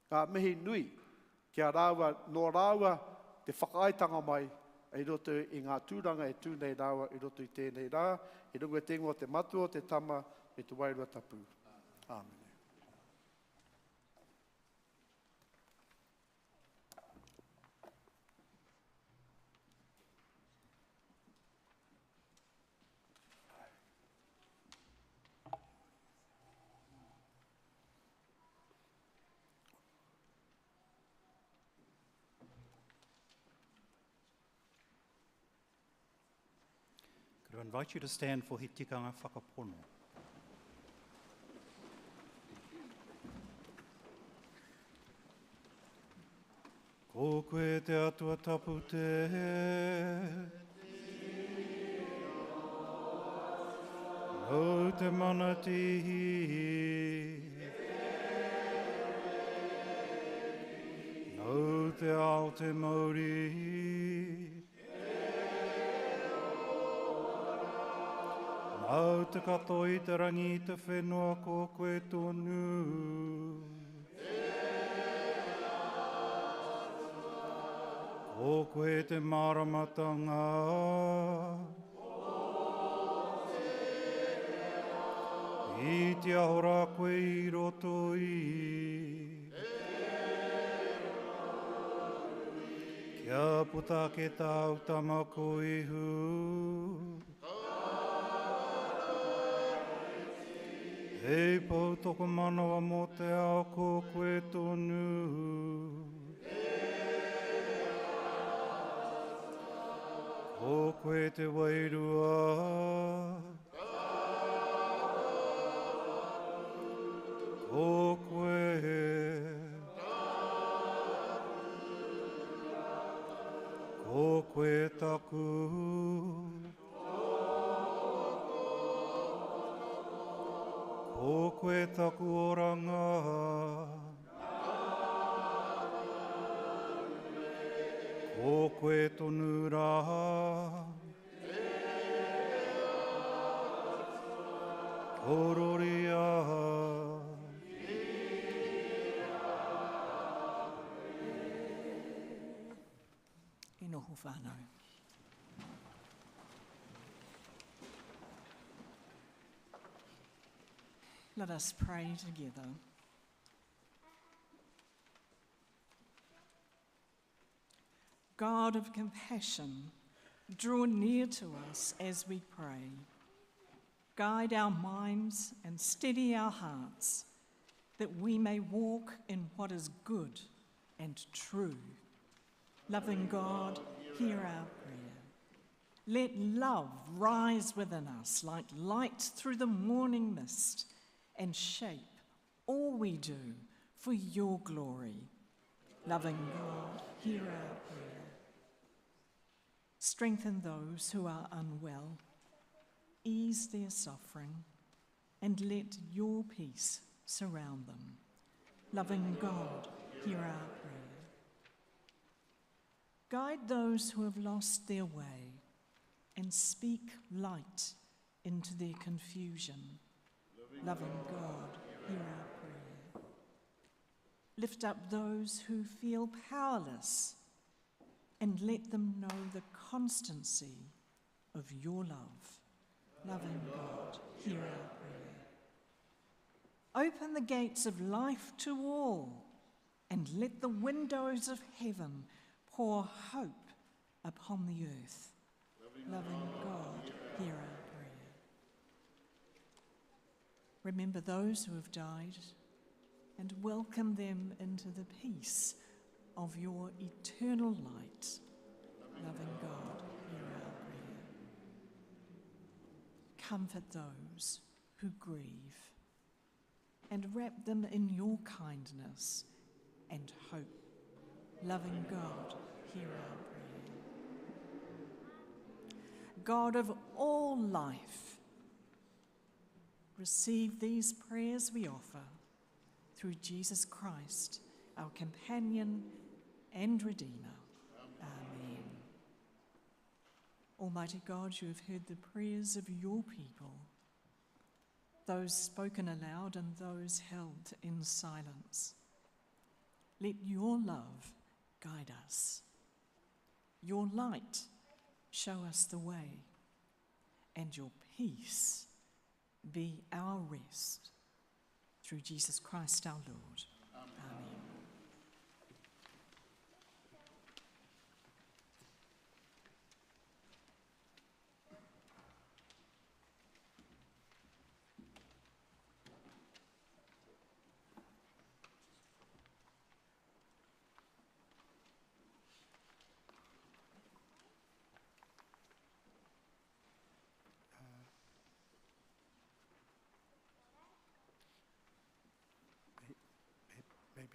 Speaker 3: Ka mihi nui ki a rāua, nō rāua te whakaaetanga mai i roto i ngā tūranga e tū nei rāua i roto i tēnei rā, i runga i te ingoa o te Matua, o te Tama, me te Wairua Tapu. Āmene.
Speaker 2: To invite you to stand for he tikanga whakapono. Ko koe te Atua tapu te. Nōu te mana tihi. Nōu te ao te mauri. Nāu te katoa i te rangi i te whenua ko koe tonu. Ko koe te māramatanga. I te aho rā koe i roto i. Kia puta ake tāu tama ko Ihu. Hei pou tokomanawa mō te ao ko koe tonu. Ko koe te wairua. Ko koe. Ko koe taku. Ko koe taku oranga. Ko koe tonu rā. Kororia.
Speaker 8: E noho whānau. Let us pray together. God of compassion, draw near to us as we pray. Guide our minds and steady our hearts, that we may walk in what is good and true. Loving God, hear our prayer. Let love rise within us like light through the morning mist and shape all we do for your glory. Loving God, hear our prayer. Strengthen those who are unwell, ease their suffering, and let your peace surround them. Loving God, hear our prayer. Guide those who have lost their way and speak light into their confusion. Loving God, hear our prayer. Lift up those who feel powerless and let them know the constancy of your love. Loving God, hear our prayer. Open the gates of life to all and let the windows of heaven pour hope upon the earth. Loving God, hear our prayer. Remember those who have died and welcome them into the peace of your eternal light. Loving God, hear our prayer. Comfort those who grieve and wrap them in your kindness and hope. Loving God, hear our prayer. God of all life, receive these prayers we offer through Jesus Christ, our companion and Redeemer. Amen. Almighty God, you have heard the prayers of your people, those spoken aloud and those held in silence. Let your love guide us. Your light show us the way, and your peace be our rest. Through Jesus Christ our Lord. Amen. Amen.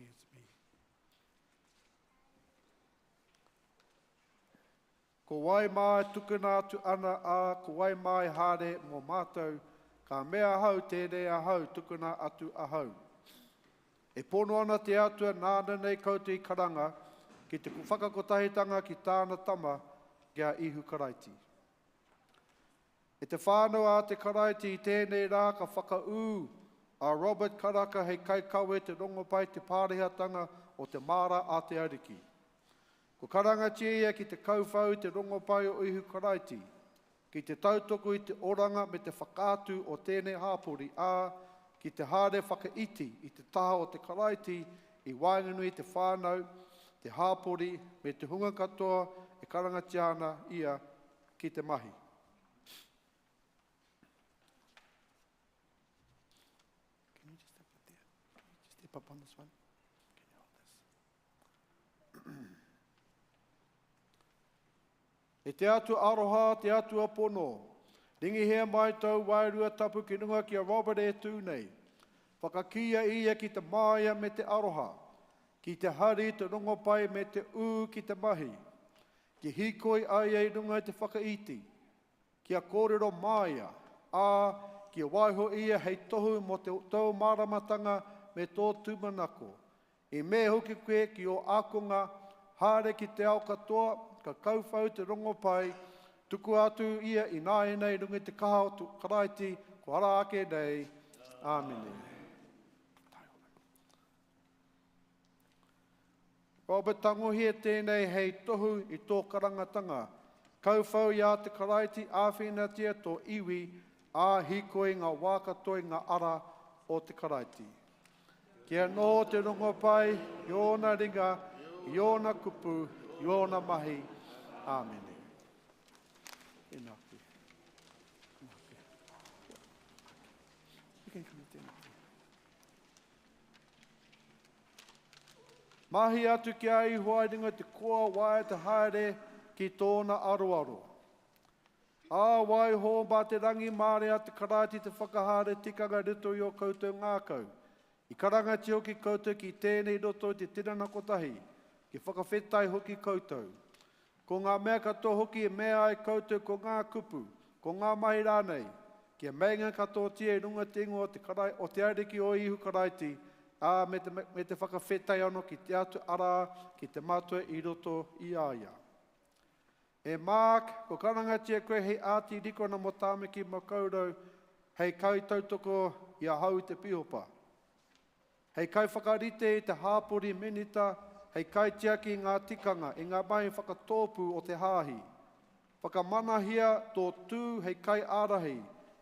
Speaker 5: happy as me.
Speaker 3: Ko wai mā e tukuna atu ana, ā, ko wai mā e haere mō mātou, ka mea ahau, tēnei ahau, tukuna atu ahau. E pono ana te Atua nāna nei koutou i karanga ki te whakakotahitanga ki tāna Tama, ki a Ihu Karaiti. E te whānau a te Karaiti i tēnei rā ka whakaū a Robert Karaka hei kaikawe te rongopai te pārehatanga o te māra a te Ariki. Ko karangatia ia ki te kauwhau i te rongopai o Ihu Karaiti, ki te tautoko i te oranga me te whakaatu o tēnei hāpori, ā, ki te haere whakaiti i te taha o te Karaiti i waenganui i te whānau, te hāpori me te hunga katoa e karangatia ana ia ki te mahi.
Speaker 5: Can you just step up there? Can you just step up on this one? Can you hold this?
Speaker 3: E te Atua aroha, te Atua pono, ringihia mai tōu Wairua Tapu ki runga ki a Robert e tū nei. Whakakīia ia ki te māia me te aroha, ki te hari, te rongopai me te ū ki te mahi. Ki hīkoi ai ia i runga i te whakaiti, kia kōrero māia, ā, kia waiho ia hei tohu mō te tōu māramatanga me tō tūmanako. I mea hoki koe ki ō ākonga, Haere ki te ao katoa, ka kauwhau te rongopai, tukua atu ia ināianei i runga i te kaha o te Karaiti, kua ara ake nei. Āmine. Robert, tangohia tēnei hei tohu i tō karangatanga. Kauwhau i a te Karaiti, āwhinatia tō iwi, ā, hīkoi ngā wā katoa i ngā ara o te Karaiti. Kia noho te rongopai i ōna ringa, i ōna kupu, i ōna mahi. Āmine. Tēnā koe. Tēnā koe. You can come tēnā koe. Mahi atu ki a Ihowa i runga i te koa wae te haere ki tōna aroaro. Ā, waiho mā te rangimārie a te Karaiti te whakahaere tikanga i roto i ō koutou ngākau. I karangatia hoki koutou ki tēnei i roto i te tinana kotahi, kia whakawhetai hoki koutou. Ko ngā mea katoa hoki e mea ai koutou ko ngā kupu, ko ngā mahi rānei, kia meinga katoatia i runga i te ingoa o te Karai, o te Ariki o Ihu Karaiti, ā, me te, me te whakawhetai anō ki te Atua, arā, ki te Matua i roto i a ia. E Mark, ko karangatia koe hei ātirikona mō Tāmaki Makaurau, hei kaitautoko i ahau i te Pihopa. Hei kaiwhakarite i te hāpori minita, hei kaitiaki i ngā tikanga, i ngā mahi whakatōpū o te hāhi. Whakamanahia tō tū hei kaiārahi,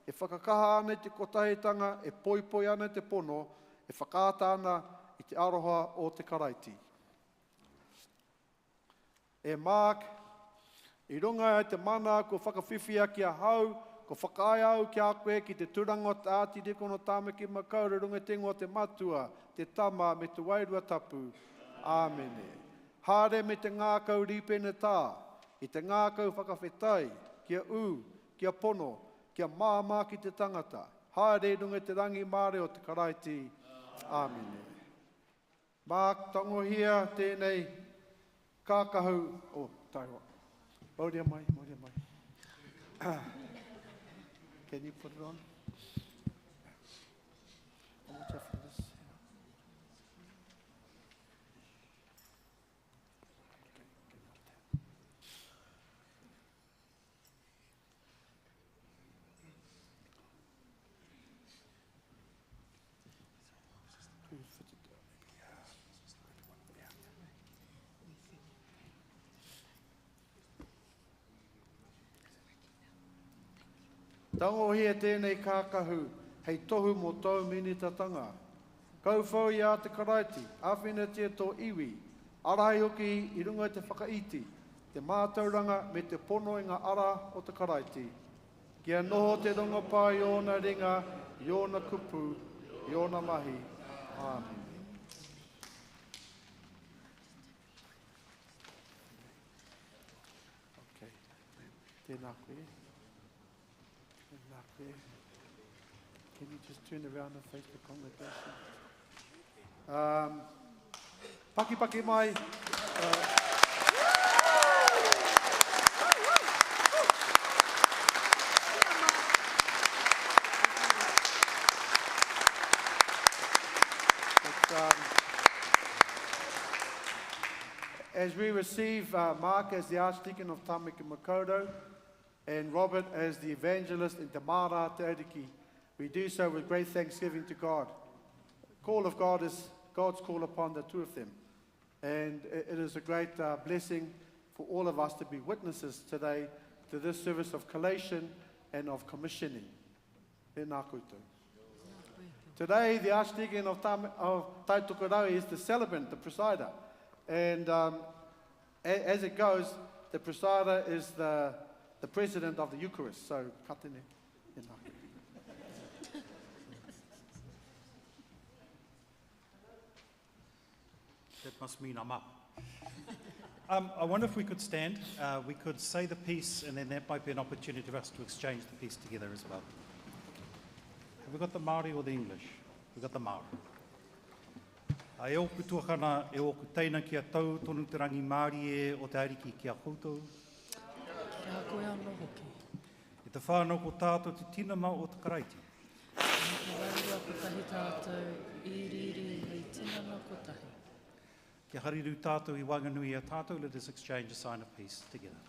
Speaker 3: e whakakaha ana i te kotahitanga, e poipoi ana i te pono, e whakaata ana i te aroha o te Karaiti. E Mark, i runga i te mana kua whakawhiwhia ki ahau, kua whakaae au ki a koe ki te turanga o te Ātirīkono Tāmaki Makaurau i runga i te ingoa o te Matua, te Tama, me te Wairua Tapu. Āmene. Haere me te ngākau rīpenetā, i te ngākau whakawhetai, kia ū, kia pono, kia māmā ki te tangata. Haere i runga i te rangimārie o te Karaiti. Āmene. Mark, tangohia tēnei kākahu, oh, taihoa. Mauria mai, mauria mai. Can you put it on? Watch out for this. Tangohia tēnei kākahu hei tohu mō tōu minitatanga. Kauwhau i a te Karaiti, āwhinatia tō iwi, ārahi hoki i runga i te whakaiti, te mātauranga me te pono i ngā ara o te Karaiti. Kia noho te rongopai i ōna ringa, i ōna kupu, i ōna mahi. Āmine. Okay. Tēnā koe. Tēnā koe. Can you just turn around and face the congregation? Um, Paki paki mai. As we receive Mark as the Archdeacon of Tāmaki Makaurau and Robert as the evangelist in Te Mara Te Ariki, we do so with great thanksgiving to God. The call of God is God's call upon the two of them. And it is a great blessing for all of us to be witnesses today to this service of collation and of commissioning. Tēnā koutou. Today, the Archdeacon of Taitokerau is the celebrant, the presider. And as it goes, the presider is the president of the Eucharist. So, ka tēnei. Tēnā.
Speaker 2: That must mean I'm up. I wonder if we could stand. We could say the peace, and then that might be an opportunity for us to exchange the peace together as well. Have we got the Māori or the English? We've got the Māori. A e ōku tuakana, e ōku teina ki a tau tonu te rangi Māori e o te Ariki ki a koutou.
Speaker 7: Ki a koe anō hoki.
Speaker 2: E te whānau ko tātou te tinana o te Karaiti.
Speaker 7: Nā te wairua kotahi tātou i riri hei tinana kotahi.
Speaker 2: Kia hariru tātou i waenganui i a tātou, let us exchange a sign of peace together.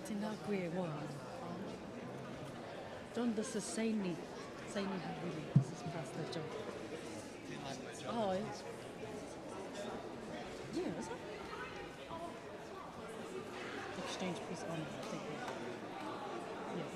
Speaker 7: Tēnā koe e hoa. John, this is Saini. Saini Havili. This is Pastor John. Oh, yeah, is it? Exchange peace on, I think. Yeah.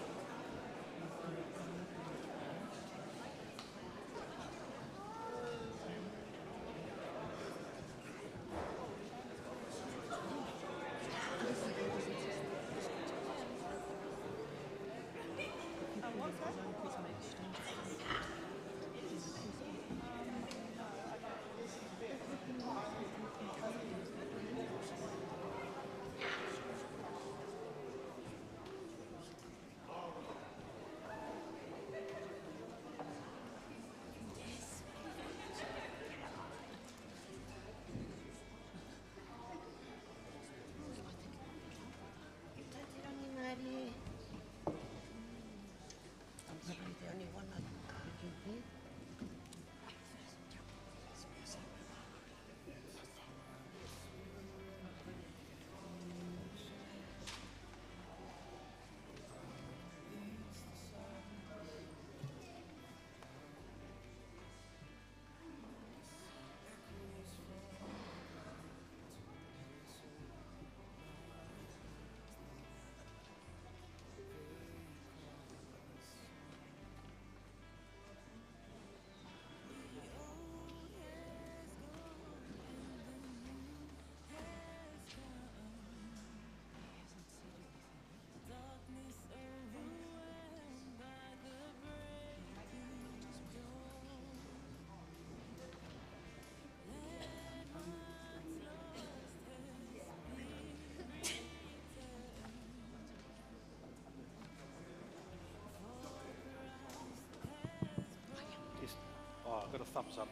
Speaker 2: Oh, I've got a thumbs up.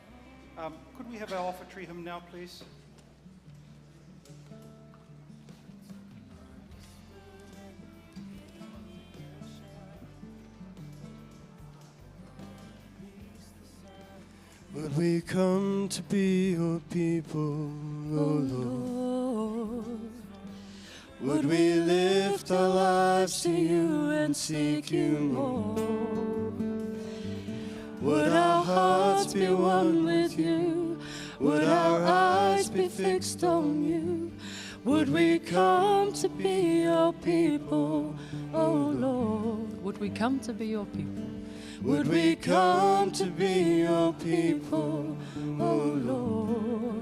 Speaker 2: Could we have our offertory hymn now, please?
Speaker 9: Would we come to be your people, O Lord? Would we lift our lives to you and seek you more? Would our hearts be one with you? Would our eyes be fixed on you? Would we come to be your people, oh Lord?
Speaker 7: Would we come to be your people?
Speaker 9: Would we come to be your people, oh Lord?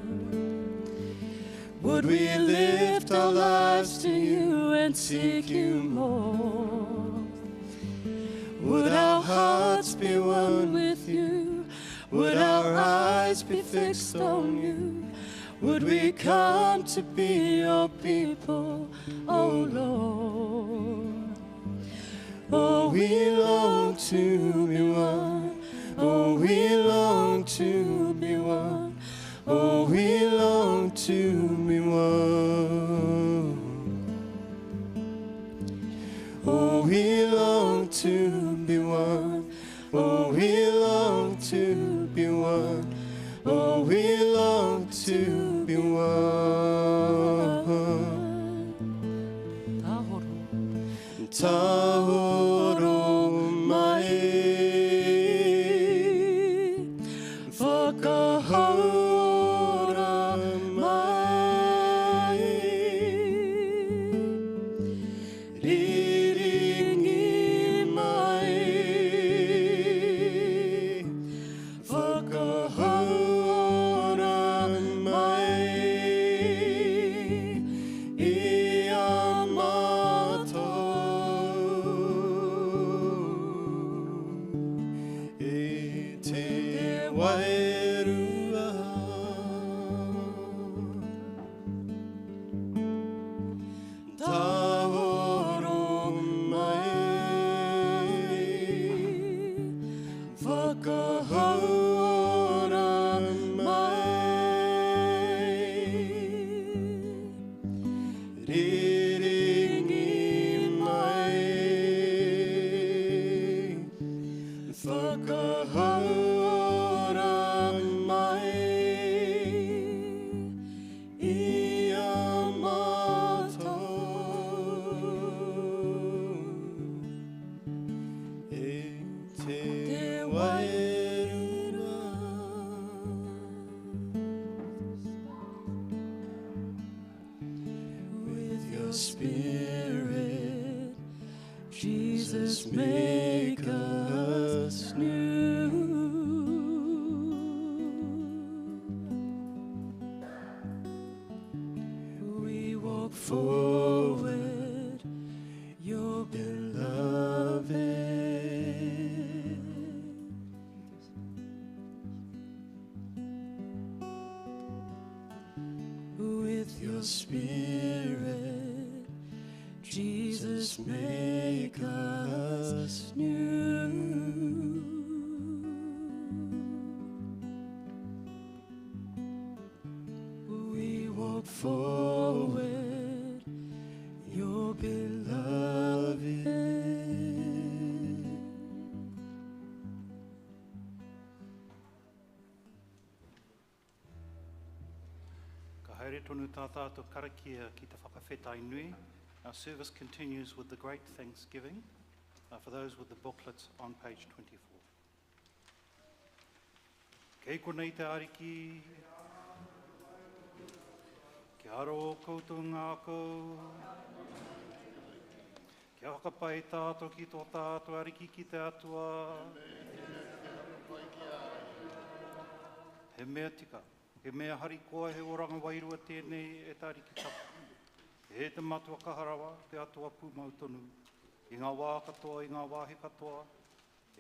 Speaker 9: Would we lift our lives to you and seek you more? Would our hearts be one with you? Would our eyes be fixed on you? Would we come to be your people, oh Lord? Oh, we long to be one. Oh, we long to be one. Oh, we long to be one. Oh, we long to be one. Oh, we long to be one. Oh, we long to be one.
Speaker 7: Tāhoro.
Speaker 9: Tāhoro mai. Whakahaora mai. Riringi mai. Whakahaora mai. I a mātou. E te wairua. Tāhoro mai. Whakahaora mai. Riringi mai. Whakahaora mai. I a mātou. E te wairua. With your spirit, Jesus, make us new. We walk forward, your beloved. With your spirit, Jesus, make us new. We walk forward, your beloved.
Speaker 2: Ka haere tonu tā tātou karakia ki te whakawhetai nui. Our service continues with the great thanksgiving for those with the booklets on page 24. Kei konei te ariki, kia aro koutou ngākau, kia whakapai tātou ki tō tātou ariki ki te atua. He mea tika, he mea harikoa, he oranga wairua tēnei e te ariki tapu. E te matua kaharawa, te atua pūmau tonu, i ngā wā katoa, i ngā wāhi katoa,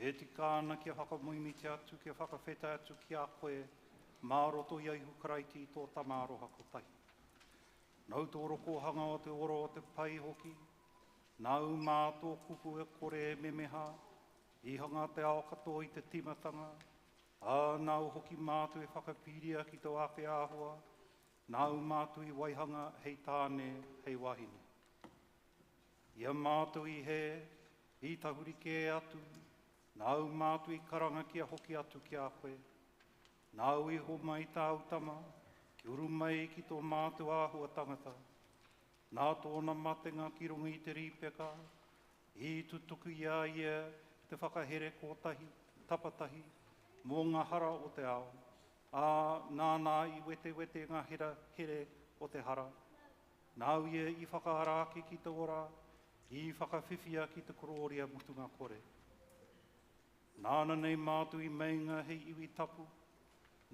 Speaker 2: e tika ana kia whakamoemiti atu, kia whakawheta atu ki a koe, mā roto i a Ihu Karaiti i tō tama aroha kotahi. Nau tō rokohanga o te ora o te pai hoki, nāu mā tō kupu e kore e memeha, i hanga te ao katoa i te timatanga, ā nāu hoki mātou e whakapiria ki tō ake āhua, nāu mātou i waihanga hei tāne, hei wahine. Ia mātou i he, i tahuri kē atu, nāu mātou i karanga kia hoki atu ki a koe. Nāu i homai tāu tama, ki uru mai ki tō mātou āhua tangata. Nā tōna matenga ki runga i te rīpeka, i tutuku i a ia te whakahere kōtahi, tapatahi, mō ngā hara o te ao. ā, nāna i wetewete ngā hera here o te hara. Nāu ia i whakaara ake ki te ora, i whakawhiwhia ki te korōria mutunga kore. Nāna nei mātou i meinga hei iwi tapu,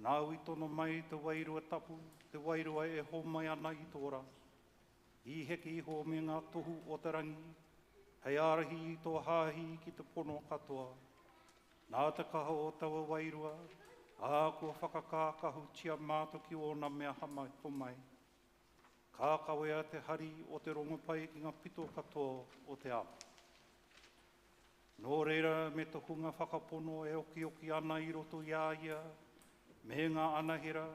Speaker 2: nāu i tono mai te Wairua Tapu, te Wairua e homai ana i te ora. I heke iho me ngā tohu o te rangi, hei ārahi i tō hāhi ki te pono katoa. Nā te kaha o taua Wairua, ā, kua whakakākahutia mātou ki ōna mea homai. Ka kawea te hari o te rongopai ki ngā pito katoa o te ao. Nō reira me te hunga whakapono e okioki ana i roto i a ia, me ngā anahera,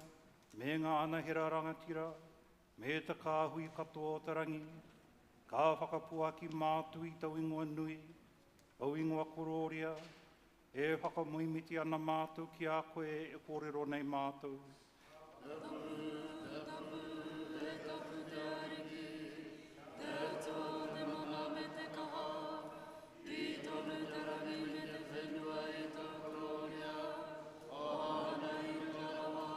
Speaker 2: me ngā anahera rangatira, me te kāhui katoa o te rangi, ka whakapuaki mātou i tau ingoa nui, tau ingoa korōria, e whakamoemiti ana mātou ki a koe e kōrero nei mātou.
Speaker 9: Tapu, tapu, he tapu te Ariki, te Atua o te mana me te kaha, kī tonu te rangi me te whenua i tōu korōria, Ohana i runga rawa,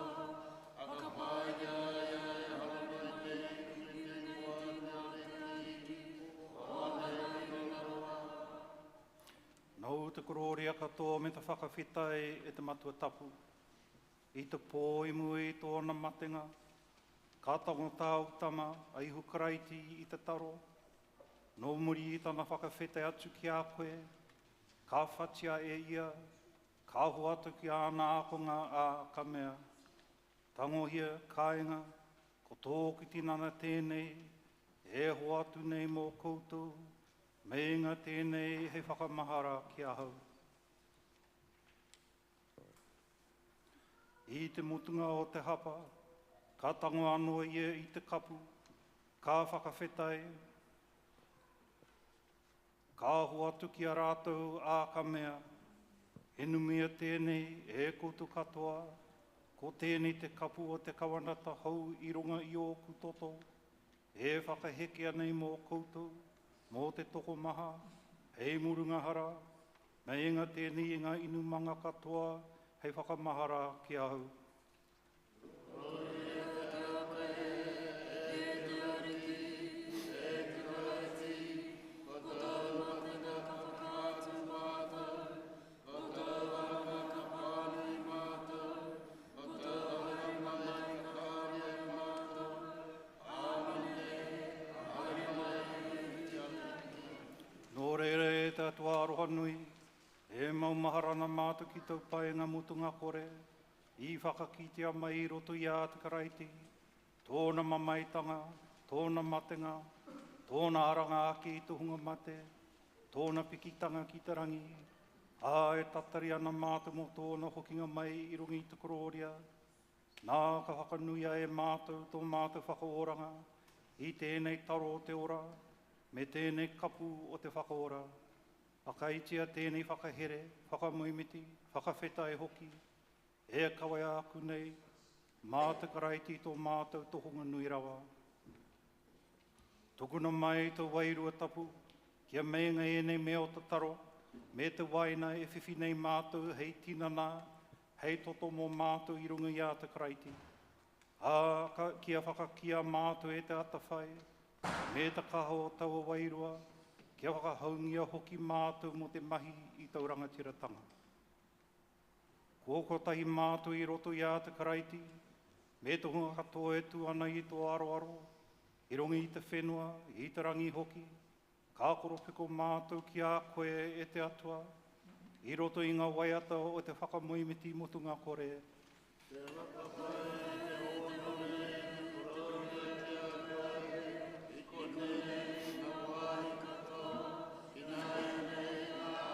Speaker 9: whakapaingia ia e haere mai nei i runga i te ingoa o te Ariki, Ohana i runga rawa.
Speaker 2: Nōu te korōria katoa me te whakawhetai e te Matua Tapu. I te pō i mua i tōna matenga, ka tango tāu Tama, a Ihu Karaiti, i te taro. Nō muri i tana whakawhetai atu ki a koe, ka whatia e ia, ka hoatu ki āna ākonga, ā, ka mea, Tangohia, kainga, ko tōku tinana tēnei, e hoatu nei mō koutou, meinga tēnei hei whakamahara ki ahau. I te mutunga o te hapa, ka tango anō ia i te kapu, ka whakawhetai, ka hoatu ki a rātou, ā, ka mea, Inumia tēnei e koutou katoa, ko tēnei te kapu o te kawanata hou i runga i ōku toto, e whakahekea nei mō koutou, mō te tokomaha, hei murunga hara, Meinga tēnei i ngā inumanga katoa hei whakamahara ki ahau.
Speaker 9: Korōria ki a koe, e te Ariki, e te Karaiti, ko tōu matenga ka whakaatu mātou, ko tōu aranga ka pānui mātou, ko tōu haerenga mai ka kāria e mātou. Āmine, haere mai, e te Ariki.
Speaker 2: Nō reira e te Atua aroha nui, e maumahara ana mātou ki tōu painga mutunga kore, i whakakitea mai i roto i a te Karaiti, tōna mamaetanga, tōna matenga, tōna aranga ake i te hunga mate, tōna pikitanga ki te rangi, ā, e tatari ana mātou mō tōna hokinga mai i runga i te korōria, nā ka whakanuia e mātou tō mātou whakaoranga i tēnei taro o te ora, me tēnei kapu o te whakaora. Whakaitia tēnei whakahere, whakamoemiti, whakawhetai hoki, e kawea aku nei, mā te Karaiti tō mātou tohunga nui rawa. Tukuna mai tō Wairua Tapu, kia meinga ēnei mea o te taro, me te waina e whiwhi nei mātou hei tinana, hei toto mō mātou i runga i a te Karaiti. Ā, ka, kia whakakīa mātou e te atawhai, me te kaha o taua wairua, kia whakahaungia hoki mātou mō te mahi i tau rangatiratanga. Kua kotahi mātou i roto i a te Karaiti, me te hunga katoa e tū ana i tō aroaro, i runga i te whenua, i te rangi hoki, ka koropiko mātou ki a koe e te Atua, i roto i ngā waiata o te whakamoemiti mutunga kore.
Speaker 9: Te whakapai te hōnore korōria ki a koe, i konei i ngā wāhi katoa, ināianei ā,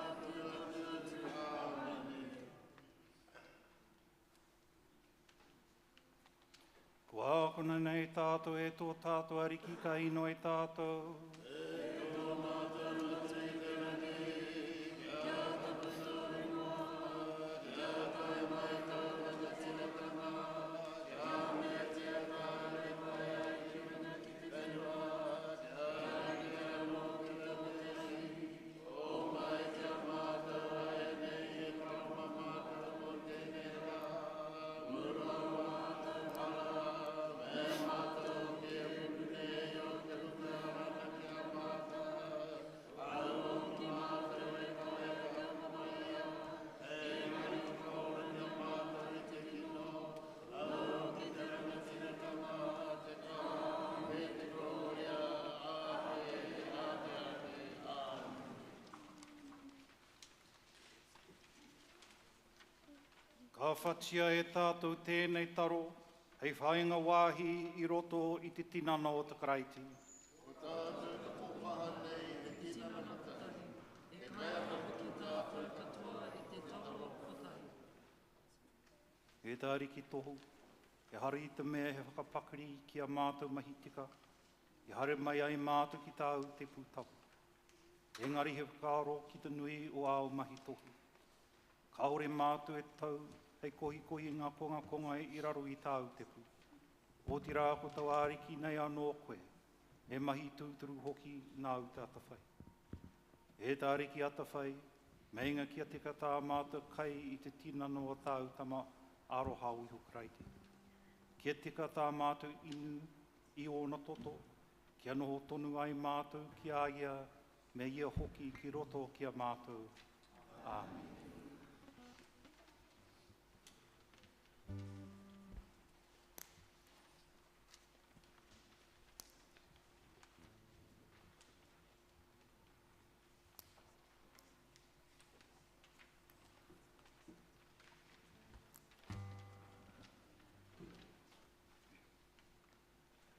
Speaker 9: atu atu atu. Āmine.
Speaker 2: Kua ākona nei tātou e tō tātou Ariki ka inoi tātou.
Speaker 9: E tō mātou Matua i te rangi, kia tapu tō ingoa, kia tae mai tō rangatiratanga, kia meatia tāu e pai ai ki runga ki te whenua, kia rite anō ki tō te rangi. Homai ki a mātou āianei he karama mātou mō tēnei rā.
Speaker 2: Ka whatia e tātou tēnei taro hei whāinga wāhi i roto i te tinana o te Karaiti.
Speaker 3: Ko tātou te kopaha nei he tinana kotahi, e kai ana hoki tātou katoa i te taro kotahi.
Speaker 2: E te Ariki tohu, ehara i te mea he whakapakari ki a mātou mahi tika, i haere mai ai mātou ki tāu te pūtapu. Engari he whakaaro ki te nui o āu mahi tohu. Kāore mātou e tau hei kohikohi i ngā kongakonga i raro i tāu tepu. Otirā ko tau Ariki nei anō koe, he mahi tūturu hoki nāu te atawhai. E te Ariki atawhai, meinga kia tika tā mātou kai i te tinana o tāu tama aroha o Ihu Karaiti. Kia tika tā mātou inu i ōna toto, kia noho tonu ai mātou ki a ia, me ia hoki ki roto ki a mātou. Āmen.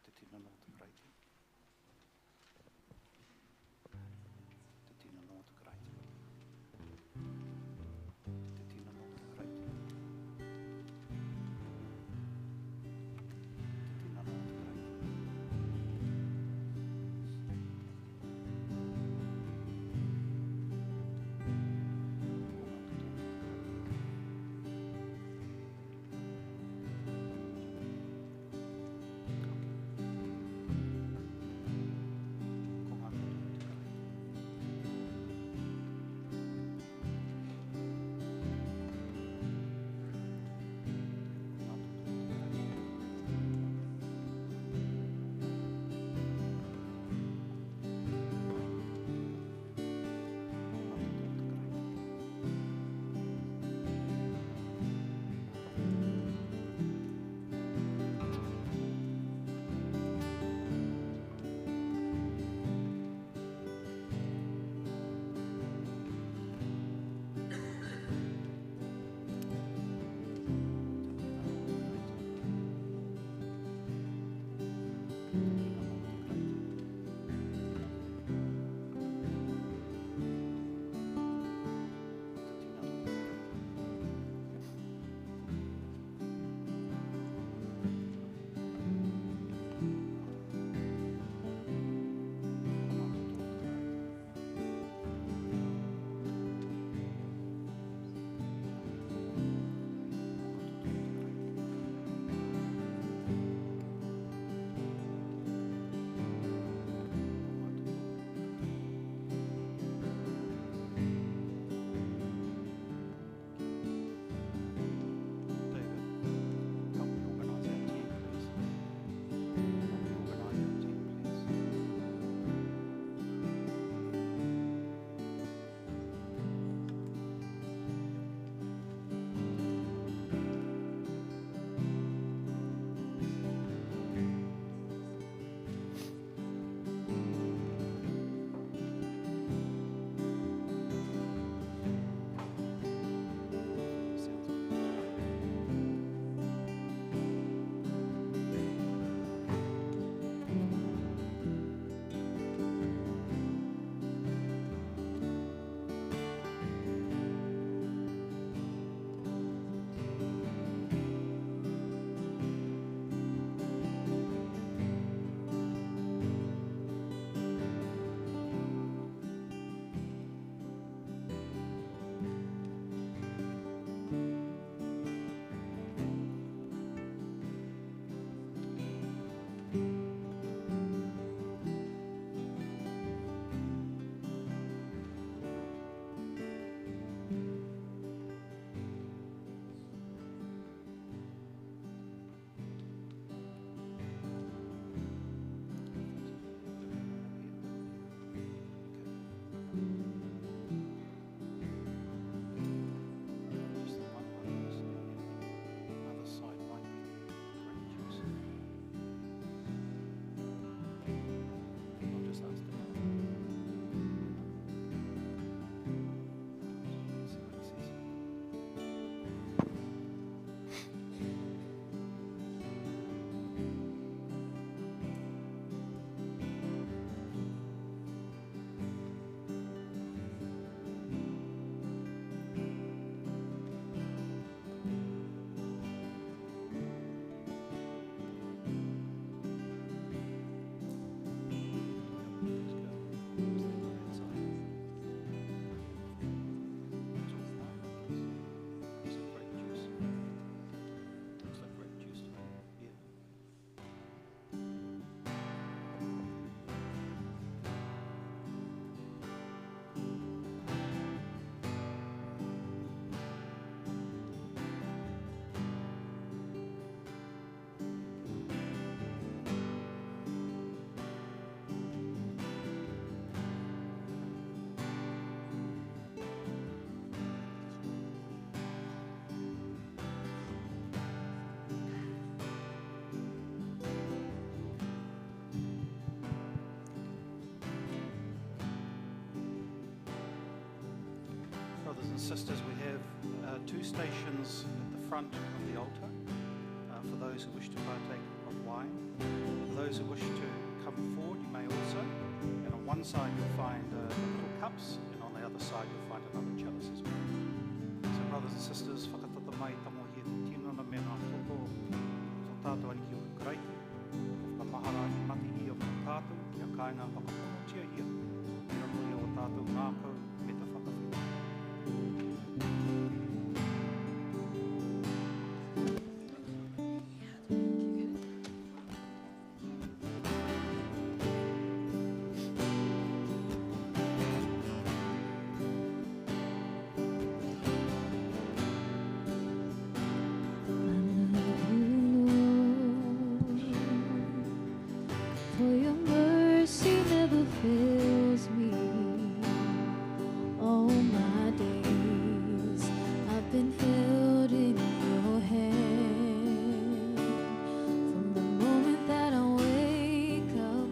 Speaker 2: Te tinana o te Karaiti. Te tinana o te Karaiti. sisters, we have uh, two stations at the front of the altar uh, for those who wish to partake of wine. For those who wish to come forward, you may also. And on one side you'll find uh, the little cups, and on the other side you'll find another chalice as well. So brothers and sisters, whakatata mai tangohia te tinana me ngā toto o tātou ariki o Karaiti, e whakamahara i mate ia mō tātou, kia kāinga whakaponotia ia i roto i o tātou ngākau me te whakawhiwhi.
Speaker 10: I love you, Lord, for your mercy never fails me. All my days I've been held in your hand. From the moment that I wake up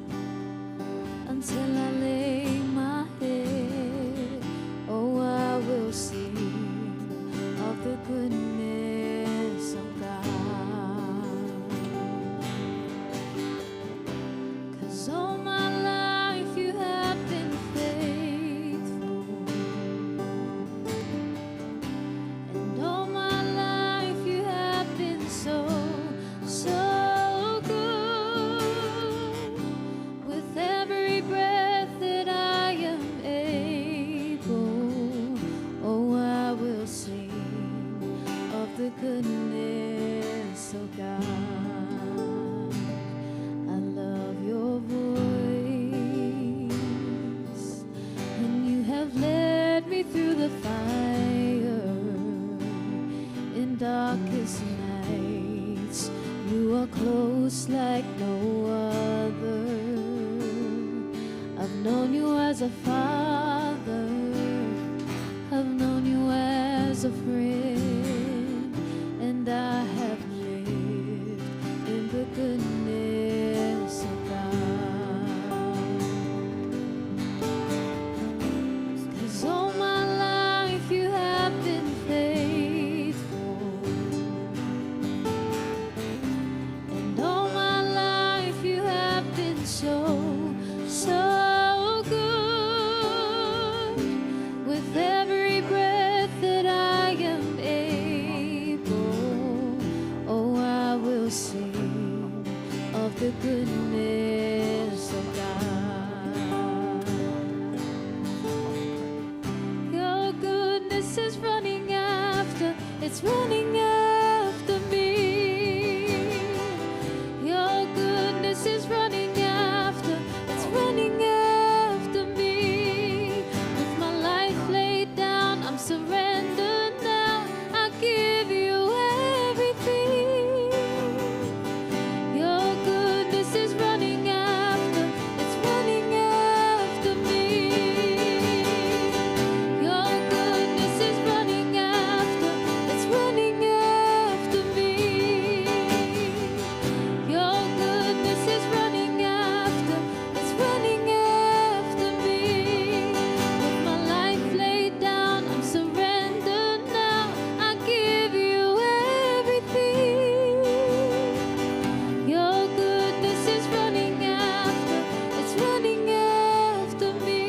Speaker 10: until I lay my head, oh, I will sing of the goodness of God. 'Cause all my life you have been faithful. And all my life you have been so, so good. With every breath that I am able, oh, I will sing of the goodness of God. I love your voice, and you have led me through the fire in darkest nights. You are close like no other. I've known you as a father, I've known you as a friend, and I have lived in the goodness of God. 'Cause all my life you have been faithful. And all my life you have been so, so good. With every breath that I am able, oh, I will sing of the goodness of God. Your goodness is running after, it's running after me. Your goodness is running after, it's running after me. With my life laid down, I'm surrendered now. I give you everything. Your goodness is running after, it's running after me. Your goodness is running after, it's running after me. Your goodness is running after, it's running after me. With my life laid down, I'm surrendered now. I give you everything. Your goodness is running after, it's running after me.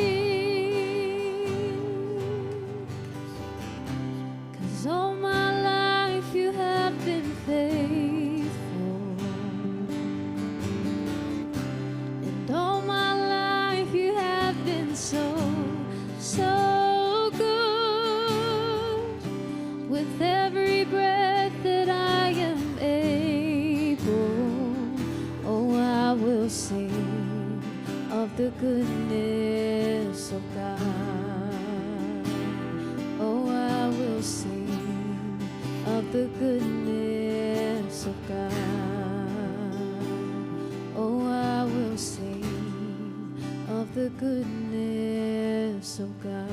Speaker 10: 'Cause all my life you have been faithful. And all my life you have been so, so good. With every breath that I am able, oh, I will sing of the goodness of God. Oh, I will sing of the goodness of God. Oh, I will sing of the goodness of God.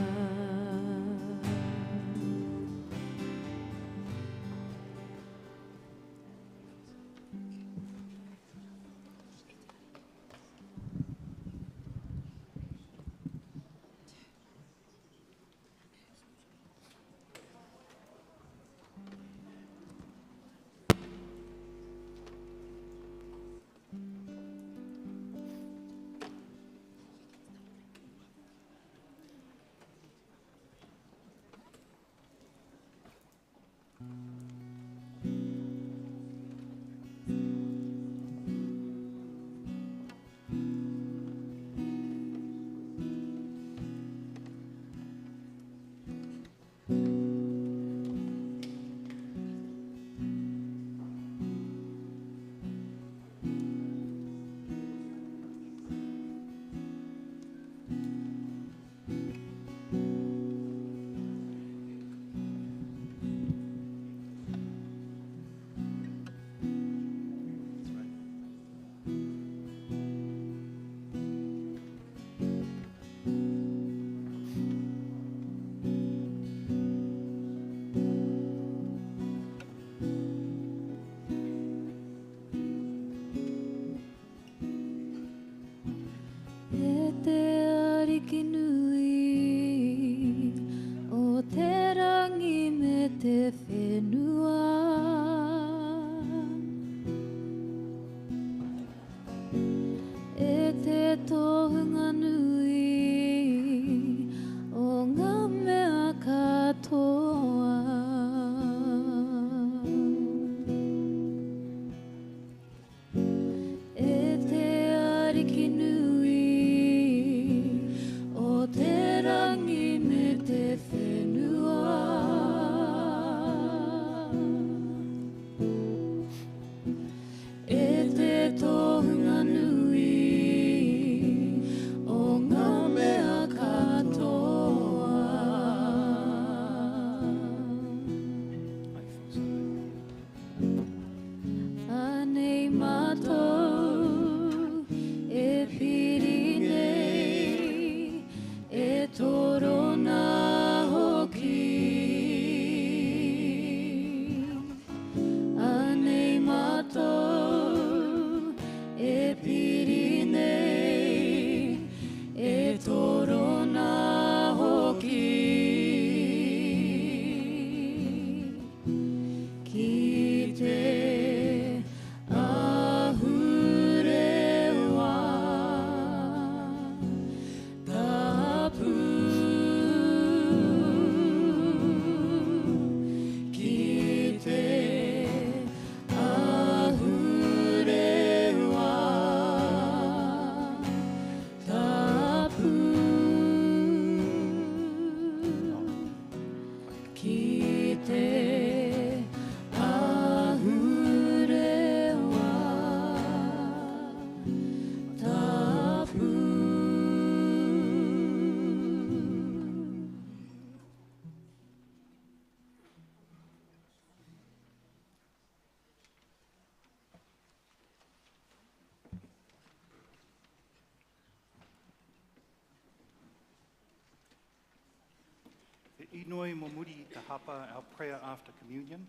Speaker 2: inoi mō muri i te hapa, our prayer after communion.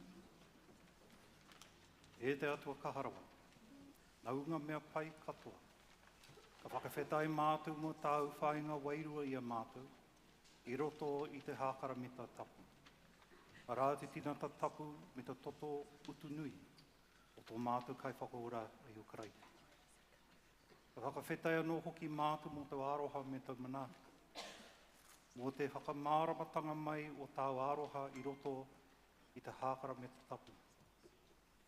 Speaker 2: E te Atua kaha rawa, nāu ngā mea pai katoa. Ka whakawhetai mātou mō tāu whāinga wairua i a mātou, i roto i te hākarameta tapu. Arā te tinata tapu me te toto utu nui o tō mātou Kaiwhakaora a Ihu Karaiti. Ka whakawhetai anō hoki mātou mō tō aroha me tō manaaki, mō te whakamāramatanga mai o tāu aroha i roto i te hākarameta tapu,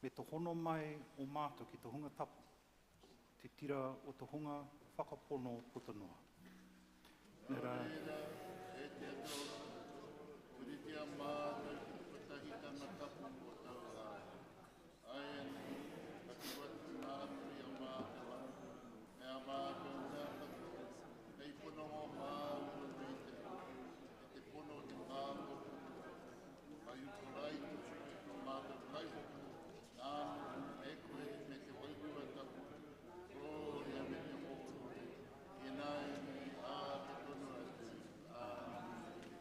Speaker 2: me te hono mai o mātou ki te hunga tapu, te tira o te hunga whakapono puta noa.
Speaker 11: Nā reira, e te Atua, puritia mātou ki te kotahitanga tapu o tau Hāhi. Āianei, ka tū atu mātou i a mātou anō, me ā mātou mea katoa, hei pononga māu i roto i te aroha, me te pono o te ngākau katoa. A Ihu Karaiti, tō mātou Kaihoko, nāna, me koe, me te Wairua Tapu, Glōria me te hōnore, ināianei, āke tonu atu. Āmine.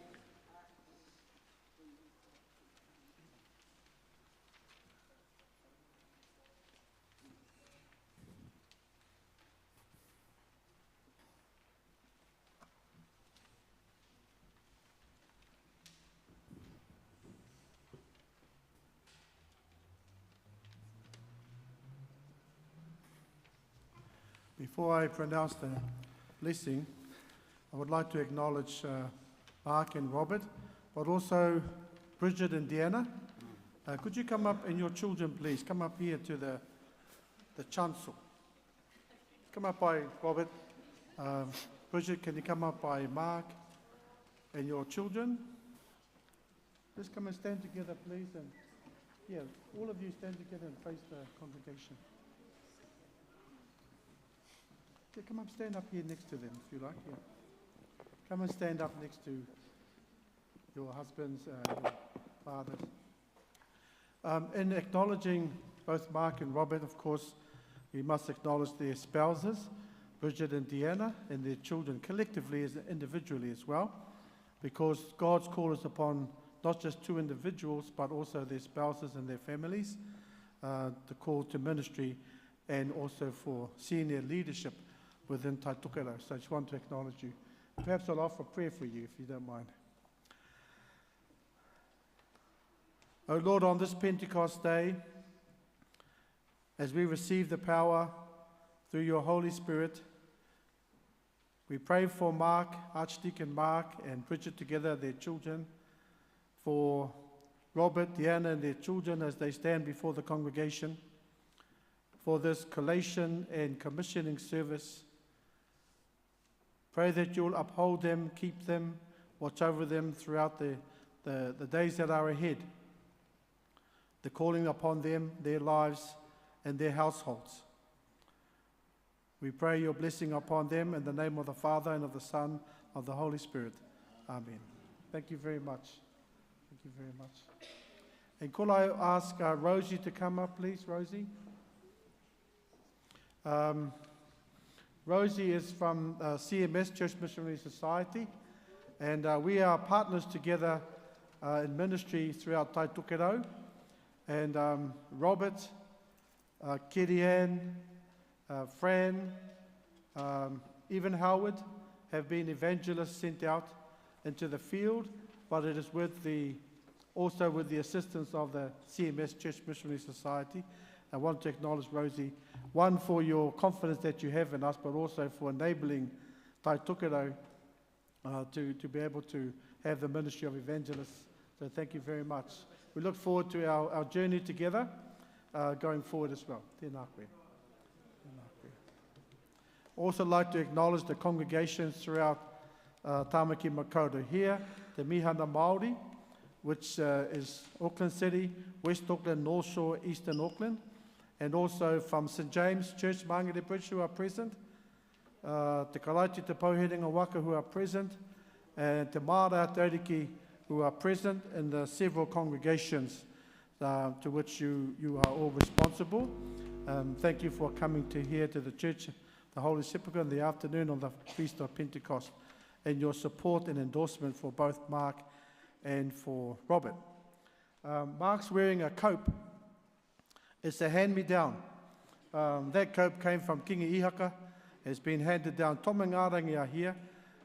Speaker 3: Before I pronounce the blessing, I would like to acknowledge Mark and Robert, but also Bridget and Deanna. Could you come up, and your children, please, come up here to the chancel. Come up by Robert. Bridget, can you come up by Mark and your children? Just come and stand together, please. And all of you stand together and face the congregation. Yeah, come up, stand up here next to them, if you like. Yeah. Come and stand up next to your husbands, your fathers. In acknowledging both Mark and Robert, of course, we must acknowledge their spouses, Bridget and Deanna, and their children collectively as individually as well, because God's call is upon not just two individuals, but also their spouses and their families, the call to ministry, and also for senior leadership within Tai Tokerau. So I just want to acknowledge you. Perhaps I'll offer prayer for you, if you don't mind. O Lord, on this Pentecost day, as we receive the power through your Holy Spirit, we pray for Mark, Archdeacon Mark, and Bridget together, their children, for Robert, Deanna, and their children as they stand before the congregation, for this collation and commissioning service. Pray that you'll uphold them, keep them, watch over them throughout the days that are ahead, the calling upon them, their lives, and their households. We pray your blessing upon them in the name of the Father, and of the Son, of the Holy Spirit. Amen. Thank you very much. Thank you very much. And could I ask Rosie to come up, please, Rosie? Rosie is from CMS, Church Missionary Society, and we are partners together in ministry throughout Tai Tokerau. And Robert, Kerry-Ann, Fran, even Howard have been evangelists sent out into the field, but it is also with the assistance of the CMS Church Missionary Society. I want to acknowledge Rosie, one, for your confidence that you have in us, but also for enabling Tai Tokerau to be able to have the ministry of evangelists. So thank you very much. We look forward to our journey together going forward as well. Tēnā koe. Tēnā koe. Also like to acknowledge the congregations throughout Tāmaki Makaurau here, the Mihana Māori, which is Auckland City, West Auckland, North Shore, Eastern Auckland, and also from St James Church, Mangere Bridge, who are present, Te Karaiti Te Pouherenga Waka, who are present, and Te Māra Te Ariki, who are present in the several congregations to which you are all responsible. Thank you for coming to here to the church, the Holy Sepulchre, in the afternoon on the Feast of Pentecost, and your support and endorsement for both Mark and for Robert. Mark's wearing a cope. It's a hand-me-down. That cope came from Kingi Ihaka. It's been handed down. Tom and Ngarangi are here,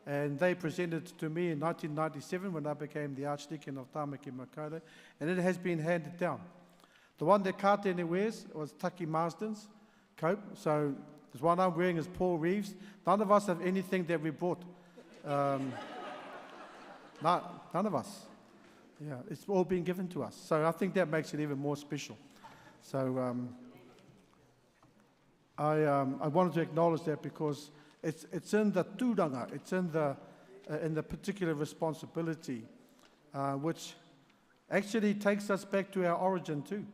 Speaker 3: and they presented it to me in 1997 when I became the Archdeacon of Tāmaki Makaurau, and it has been handed down. The one that Kātene wears was Taki Marsden's cope, so this one I'm wearing is Paul Reeves. None of us have anything that we bought. None of us. Yeah, it's all been given to us. So I think that makes it even more special. So I wanted to acknowledge that because it's in the tūranga, it's in the particular responsibility, which actually takes us back to our origin too.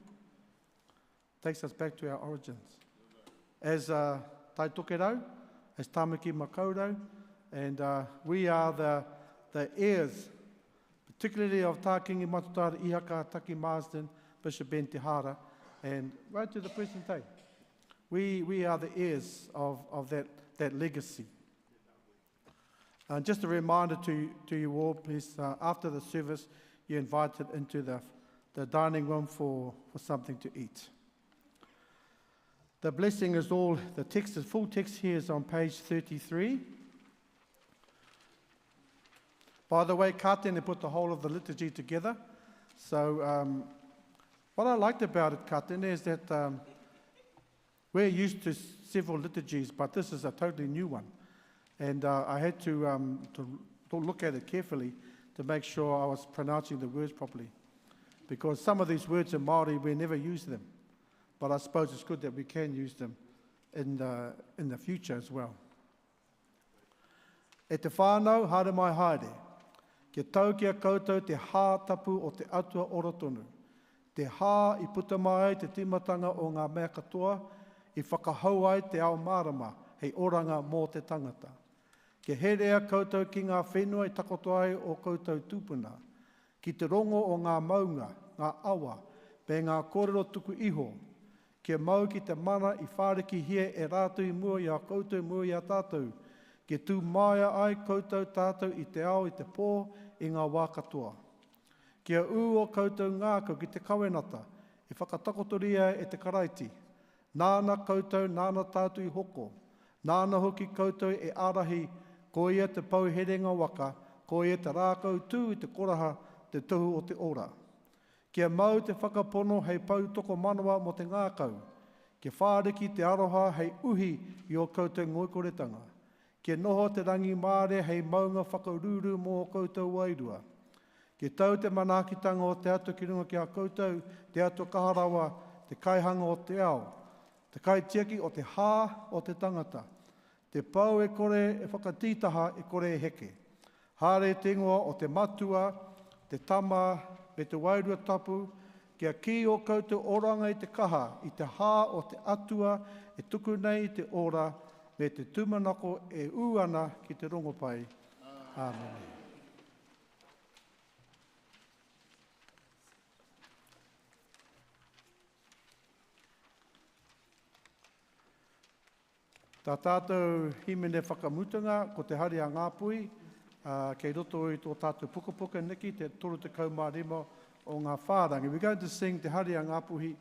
Speaker 3: Takes us back to our origins. As Tai Tokerau, as Tāmaki Makaurau, and we are the heirs, particularly of Tā Kingi Matutaera Ihaka, Taki Marsden, Bishop Ben Te Hara, and right to the present day. We are the heirs of that legacy. Just a reminder to you all, please, after the service, you're invited into the dining room for something to eat. The blessing is all, the text, the full text here is on page 33. By the way, Kātene put the whole of the liturgy together. So what I liked about it, Kātene, is that we're used to several liturgies, but this is a totally new one. And I had to look at it carefully to make sure I was pronouncing the words properly. Because some of these words in Māori, we never use them. But I suppose it's good that we can use them in the future as well. E te whānau, haere mai haere. Kia tau ki a koutou te hā tapu o te atua ora tonu. Te hā i puta mai ai te tīmatanga o ngā mea katoa, i whakahau ai te ao mārama hei oranga mō te tangata. Kia herea koutou ki ngā whenua i takoto ai o koutou tūpuna, ki te rongo o ngā maunga, ngā awa, me ngā kōrero tuku iho, kia mau ki te mana i whārikihia e rātou i mua i a koutou, mua i a tātou, kia tū maia ai koutou tātou i te ao i te pō i ngā wā katoa. Kia ū o koutou ngākau ki te kawenata i whakatakotoria e te Karaiti, nāna koutou, nāna tātou i hoko, nāna hoki koutou e ārahi, ko ia te pou herenga waka, ko ia te rākau tū i te koraha, te tohu o te ora. Kia mau te whakapono hei pau toko manawa mō te ngākau, kia whāriki te aroha hei uhi i o koutou ngoikoretanga, kia noho te rangi māre hei maunga whakarūrū mō o koutou wairua. Kia tau te manaakitanga o te Atua ki runga ki a koutou, te Atua kaha rawa, te kaihanga o te ao, te kaitiaki o te hā o te tangata, te pau e kore e whakatītaha e kore e heke. Haere te ingoa o te Matua, te Tama, me te Wairua Tapu, kia kī o koutou oranga i te kaha, i te hā o te Atua e tuku nei i te ora, me te tūmanako e ū ana ki te rongopai. Āmene. Tā tātou himene whakamutunga, ko te hari a Ngāpuhi, kei roto i tō tātou pukapuka niki, te 35 o ngā whārangi. We're going to sing te hari a Ngāpuhi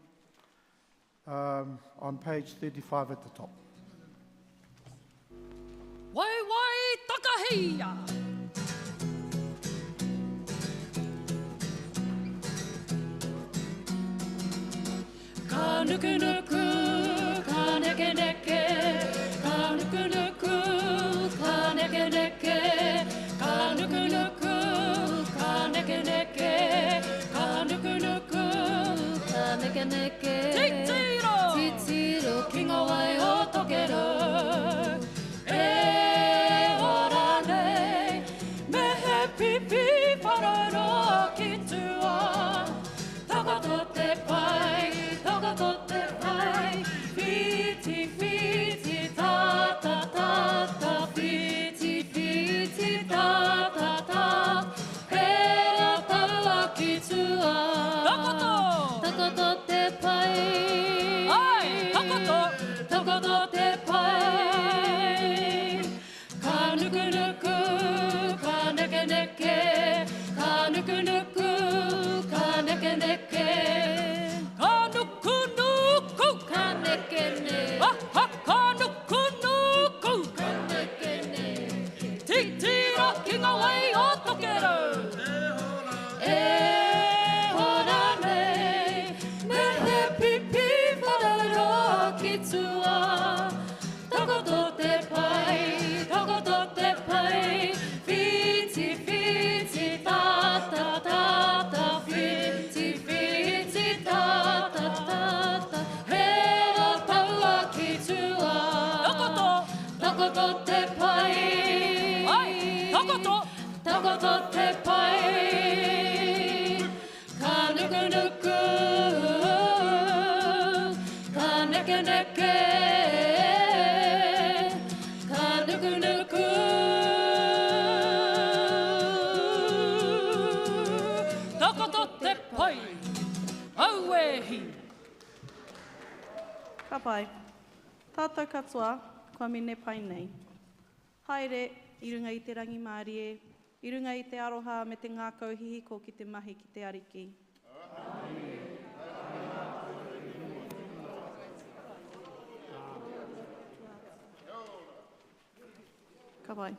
Speaker 3: on page 35 at the top.
Speaker 12: Wai wai takahia! Ka nuku nuku, ka neke neke, ka nuku nuku, ka neke neke, ka nuku nuku, ka neke neke, ka nuku nuku,
Speaker 10: ka neke neke.
Speaker 12: Titiro,
Speaker 10: titiro,
Speaker 12: ki ngā wai o Tokerau. E ora nei, me he pipi wharauroa ki tua. Takoto te pai, takoto te pai, whiti, whiti, ta, ta, ta, ta, whiti, whiti, ta, ta, ta, pera taua ki tua. Takoto!
Speaker 10: Takoto te pai.
Speaker 12: Ai, takoto!
Speaker 10: Takoto te pai. Ka nuku nuku, ka neke neke, ka nuku nuku,
Speaker 12: neke neke. Ka nuku nuku. Ka neke ne. Ah ha ka nuku nuku. Ka neke ne. Titiro ki ngā wai o Tokerau. E hora nei, me he pipi whararoa ki tua. Takoto te pai, takoto te pai, whiti, whiti, tata, tata, whiti, whiti, tata, tata, rewa taua ki tua. Takoto, takoto te pai, ai, takoto, takoto te pai, ka nuku nuku, ka neke neke, ka nuku nuku. Takoto te pai, aue hi.
Speaker 1: Ka pai. Tātou katoa, kua mene pai nei. Haere, i runga i te rangimārie, i runga i te aroha me te ngākau hihiko ki te mahi ki te Ariki. Ka pai.